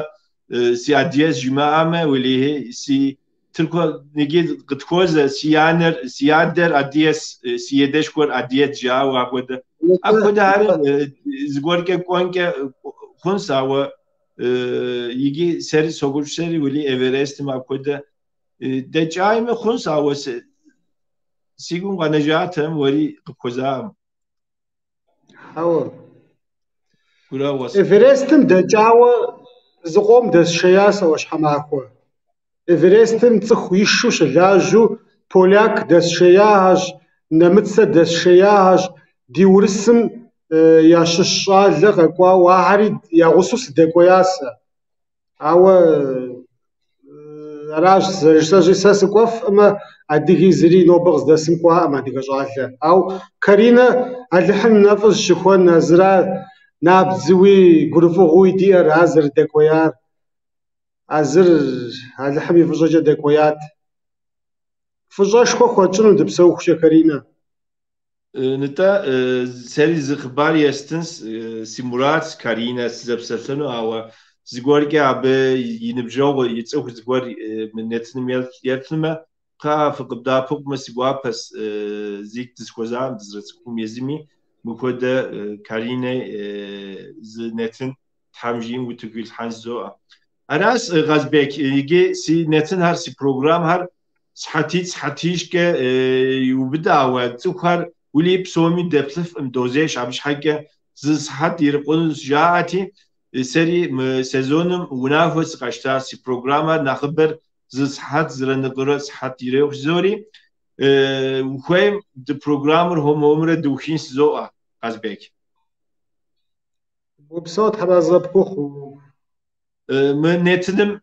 сыадыгэщ жимыӏамэ, уэлэхьи, си Тырку иджы къытхуозэ, си анэр, си адэр адыгэщ, си адэшхуэр адыгэт жаӏэу апхуэдэ. Апхуэдэхэр зыгуэркӏэ кӏуэнкӏэ хъунщ, ауэ иджы сэри согупсысэри, уэли Эверестым апхуэдэ дэкӏаими хъунщ, ауэ си гум къэнэжатэм, уэри къыпхуэзакъым. Хьэуэ. Гурыӏуэгъуэщ. Эверестым дэкӏауэ Зыкъом дэсшея сэ ӏуащхьэмахуэ. Эверестым цӏыху ишу щылажьэу поляк дэсшеяхьэщ, нэмыцэ дэсшеяхьэщ, ди урысым ящыщ щӏалэ къэкӏуауэ, ахьэри я гъусэу сыдэкӏуея сэ. Ауэ аращ зэрыжысӏэщи, сэ сыкӏуэфӏымэ, адыги зыри нобэ къыздэсым кӏуаӏым адыгэ щӏалэ. Ауэ Каринэ Алыхьым и нэфӏыр зыщыхуэн а зыра набдзэуи гурыфӏыгъуэуи диӏэр ар зэрыдэкӏуеяр. А зыр Алыхьым и фӏыщӏэкӏэ дэкӏуеят. Фӏыщӏэшхуэ хуэтщӏыну дыпсэухукӏэ Каринэ. Нтӏэ, сэри зы хъыбар естынс, си мурадс Каринэ сызэпсэлъэну, ауэ зыгуэркӏэ абы и ныбжьэгъу, и цӏыху зыгуэр мы нэтыным еплъмэ, кхъыӏэ фыкъыбдэӏэпыкъумэ си гуапэс, зикӏ дызыхуэзакъым дызэрыцӏыхум езыми, мыпхуэдэ Каринэ зы нэтын Тхьэм жиӏэм утыку илъхьэн жызоӏэ. Аращ, Къазбек, иджы си нэтынхэр, си программхэр сыхьэтитӏ, сыхьэтищкӏэ иубыдэ, ауэ цӏыхухэр уэли псоми деплъыфӏым, дозеш, абы щхьэкӏэ зы сыхьэт ирикъунущ жаӏэти, сэри мы сезоным унафэ сыкъэщтащ, си программэр нэхъыбэр зы сыхьэт, зырэ ныкъуэрэ сыхьэт ирехъу жызори, ухуейм ди программэр хуэм-хуэмурэ дыухын жызоӏэ, Къазбек. Упсэу, Тхьэразэ пхухъу. Мы нэтыным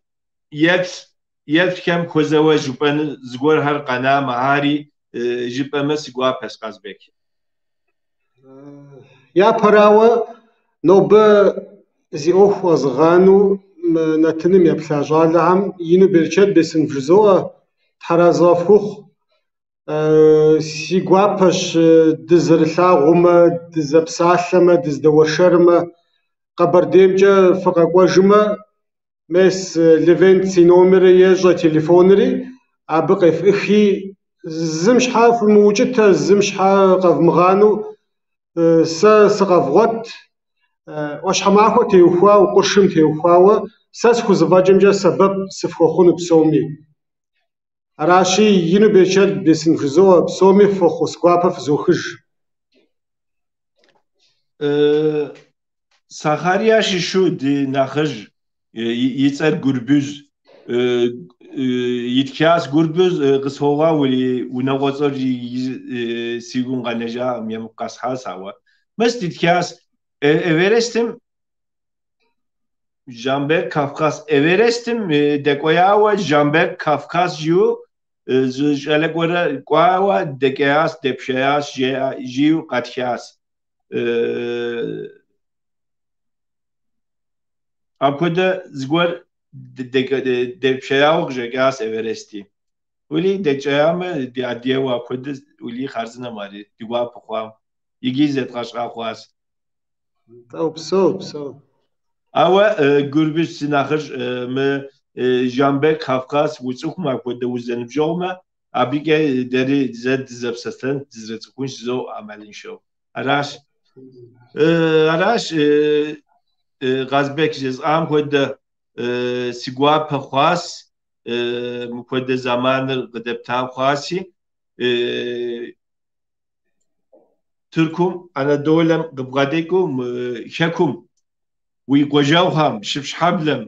еплъ, еплъхэм хуэзэуэ жыпӏэну зыгуэрхэр къэнамэ, ари жыпӏэмэ си гуапэщ, Къазбек. Япэрауэ, нобэ зи ӏуэху къэзыгъанэу мы нэтыным еплъа щӏалэхэм ину берычэт бесын вжызоӏэ, Тхьэразэ фхухъу. Си гуапэщ дызэрылъагъумэ, дызэпсалъэмэ, дыздэуэршэрмэ, Къэбэрдеймкӏэ фыкъэкӏуэжмэ, мес Левент си номерыр ещӏэ телефонри, абы къефӏыхи, зым щхьэ фымыукӏытэ, зым щхьэ къэвмыгъанэу сэ сыкъэвгъуэт. ӏуащхьэмахуэ теухуауэ, къуршым теухуауэ сэ схузэфӏэкӏымкӏэ сэбэп сыфхуэхъуну псоми. Аращи, ину берычэт бесын вжызоӏэ, псоми фӏэхъус гуапэ фызохыж. Сахария щыщу ди нэхъыжь и цӏэр Гурбюз итхащ. Гурбюз къысхуогъэгъу уи унагъуэцӏэр си гум къэнэжакъым, емыкӏу къэсхьащ, ауэ. Мис итхащ Эверестым Жамберг Кавказ. Эверестым дэкӏуеяуэ Жамберг Кавказ жиӏэу зы щӏалэ гуэрэ кӏуауэ дэкӏеящ, дэпшеящ, жеӏэ, жиӏэу къэтхащ. Апхуэдэ зыгуэр дэпшеяуэ къыщӏэкӏащ Эверести. Уэли дэкӏеямэ, ди адыгэу апхуэдэ уэли хъарзынэм ари, ди гуапэ хъуам. Иджы зэдгъэщӏа хъуащ. Нтӏэ, упсэу, упсэу. Ауэ Гурбюз си нэхъыжь мы Жамбек Кавказ уцӏыхумэ, апхуэдэ узэныбжьэгъумэ, абыкӏэ дэри зэ дызэпсэлъэн, дызэрыцӏыхун жызоӏэ ӏэмалыншэу. Аращ. Аращ Къазбек жесӏам хуэдэ си гуапэ хъуащ, мыпхуэдэ зэманыр къыдэпта хъуащи. Тыркум, Анадолэм къыбгъэдэкӏыу мы хэкум, уи къуажэгъухэм, Шыпшхьэблэм,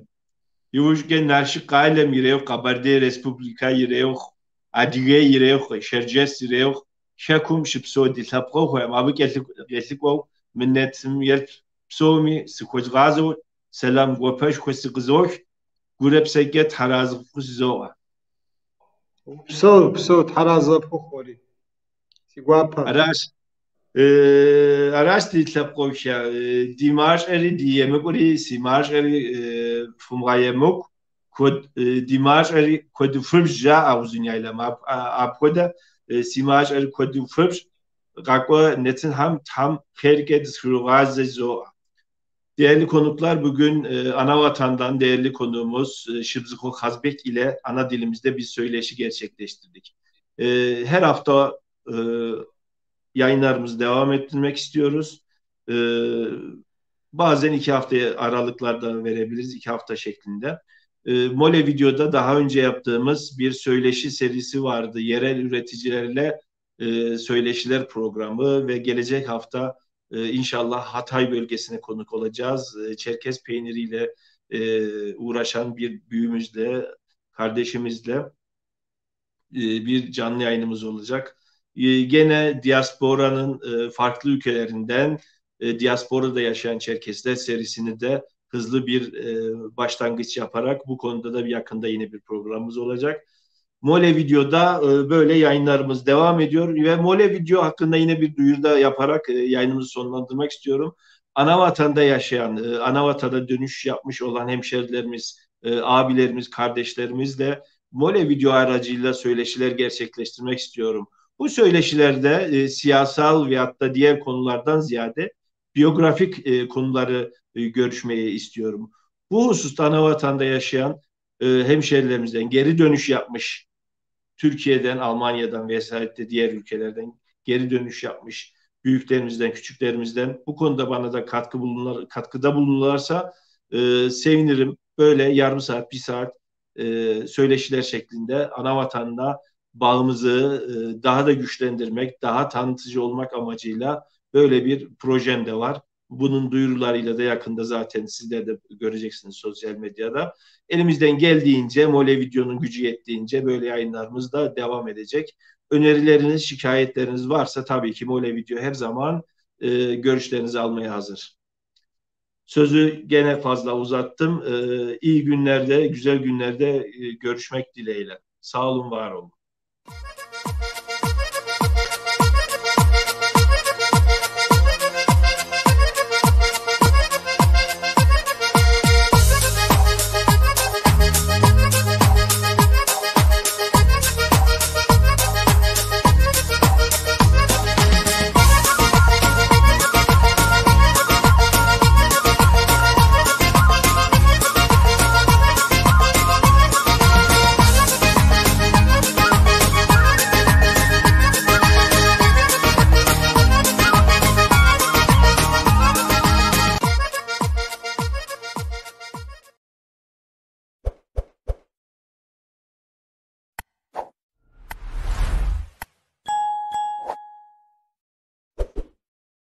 иужькӏэ Налшык къалэм ирехъу, Къэбэрдей Республикэ ирехъу, Адыгей ирехъу, Шэрджэс ирехъу, хэкум щыпсэу ди лъэпкъэгъухэм, абы кӏэлъыкӏуэу мы нэтыным еплъ псоми сыхуэзгъазэу сэлам гуапэшхуэ сыкъызох, гурэ псэкӏэ Тхьэразэ фыхъу жызоӏэ. Упсэу, упсэу, Тхьэразэ пхухъу уэри. Си гуапэ. Аращ. Аращ ди лъэпкъэгъухэ. Ди мащӏэри, ди емыкӏури, си мащӏэри фымыгъэемыкӏу. Куэд, ди мащӏэри куэду фыбж жаӏэ Узуняйлэм. Апхуэдэ си мащӏэри куэду фыбж. Къакӏуэ нэтынхэм Тхьэм хъеркӏэ дызыхуригъазэ жызоӏэ. Değerli konuklar, bugün Anavatan'dan değerli konuğumuz Şıbzıxo Kazbek ile ana dilimizde bir söyleşi gerçekleştirdik. Her hafta yayınlarımızı devam ettirmek istiyoruz. Bazen 2 haftaya aralıklarda verebiliriz, 2 hafta şeklinde. Mole Video'da daha önce yaptığımız bir söyleşi serisi vardı. Yerel üreticilerle söyleşiler programı ve gelecek hafta inşallah Hatay bölgesine konuk olacağız. Çerkez peyniriyle uğraşan bir büyüğümüzle, kardeşimizle bir canlı yayınımız olacak. Gene diasporanın farklı ülkelerinden diasporada yaşayan Çerkesler serisini de hızlı bir başlangıç yaparak bu konuda da bir yakında yine bir programımız olacak. Mole Video'da böyle yayınlarımız devam ediyor ve Mole Video hakkında yine bir duyuru yaparak yayınımızı sonlandırmak istiyorum. Anavatanda yaşayan, anavatana dönüş yapmış olan hemşerilerimiz, abilerimiz, kardeşlerimizle Mole Video aracıyla söyleşiler gerçekleştirmek istiyorum. Bu söyleşilerde siyasal veyahut da diğer konulardan ziyade biyografik konuları görüşmeyi istiyorum. Bu hususta anavatanda yaşayan hemşerilerimizden geri dönüş yapmış, Türkiye'den, Almanya'dan vesaire diğer ülkelerden geri dönüş yapmış büyüklerimizden, küçüklerimizden bu konuda bana da katkıda bulunurlarsa sevinirim. Böyle yarım saat, bir saat söyleşiler şeklinde anavatanda bağımızı daha da güçlendirmek, daha tanıtıcı olmak amacıyla böyle bir projem de var. Bunun duyurularıyla da yakında zaten sizler de göreceksiniz sosyal medyada. Elimizden geldiğince, Mole Video'nun gücü yettiğince böyle yayınlarımız da devam edecek. Önerileriniz, şikayetleriniz varsa tabii ki Mole Video her zaman görüşlerinizi almaya hazır. Sözü gene fazla uzattım. İyi günlerde, güzel günlerde görüşmek dileğiyle. Sağ olun, var olun.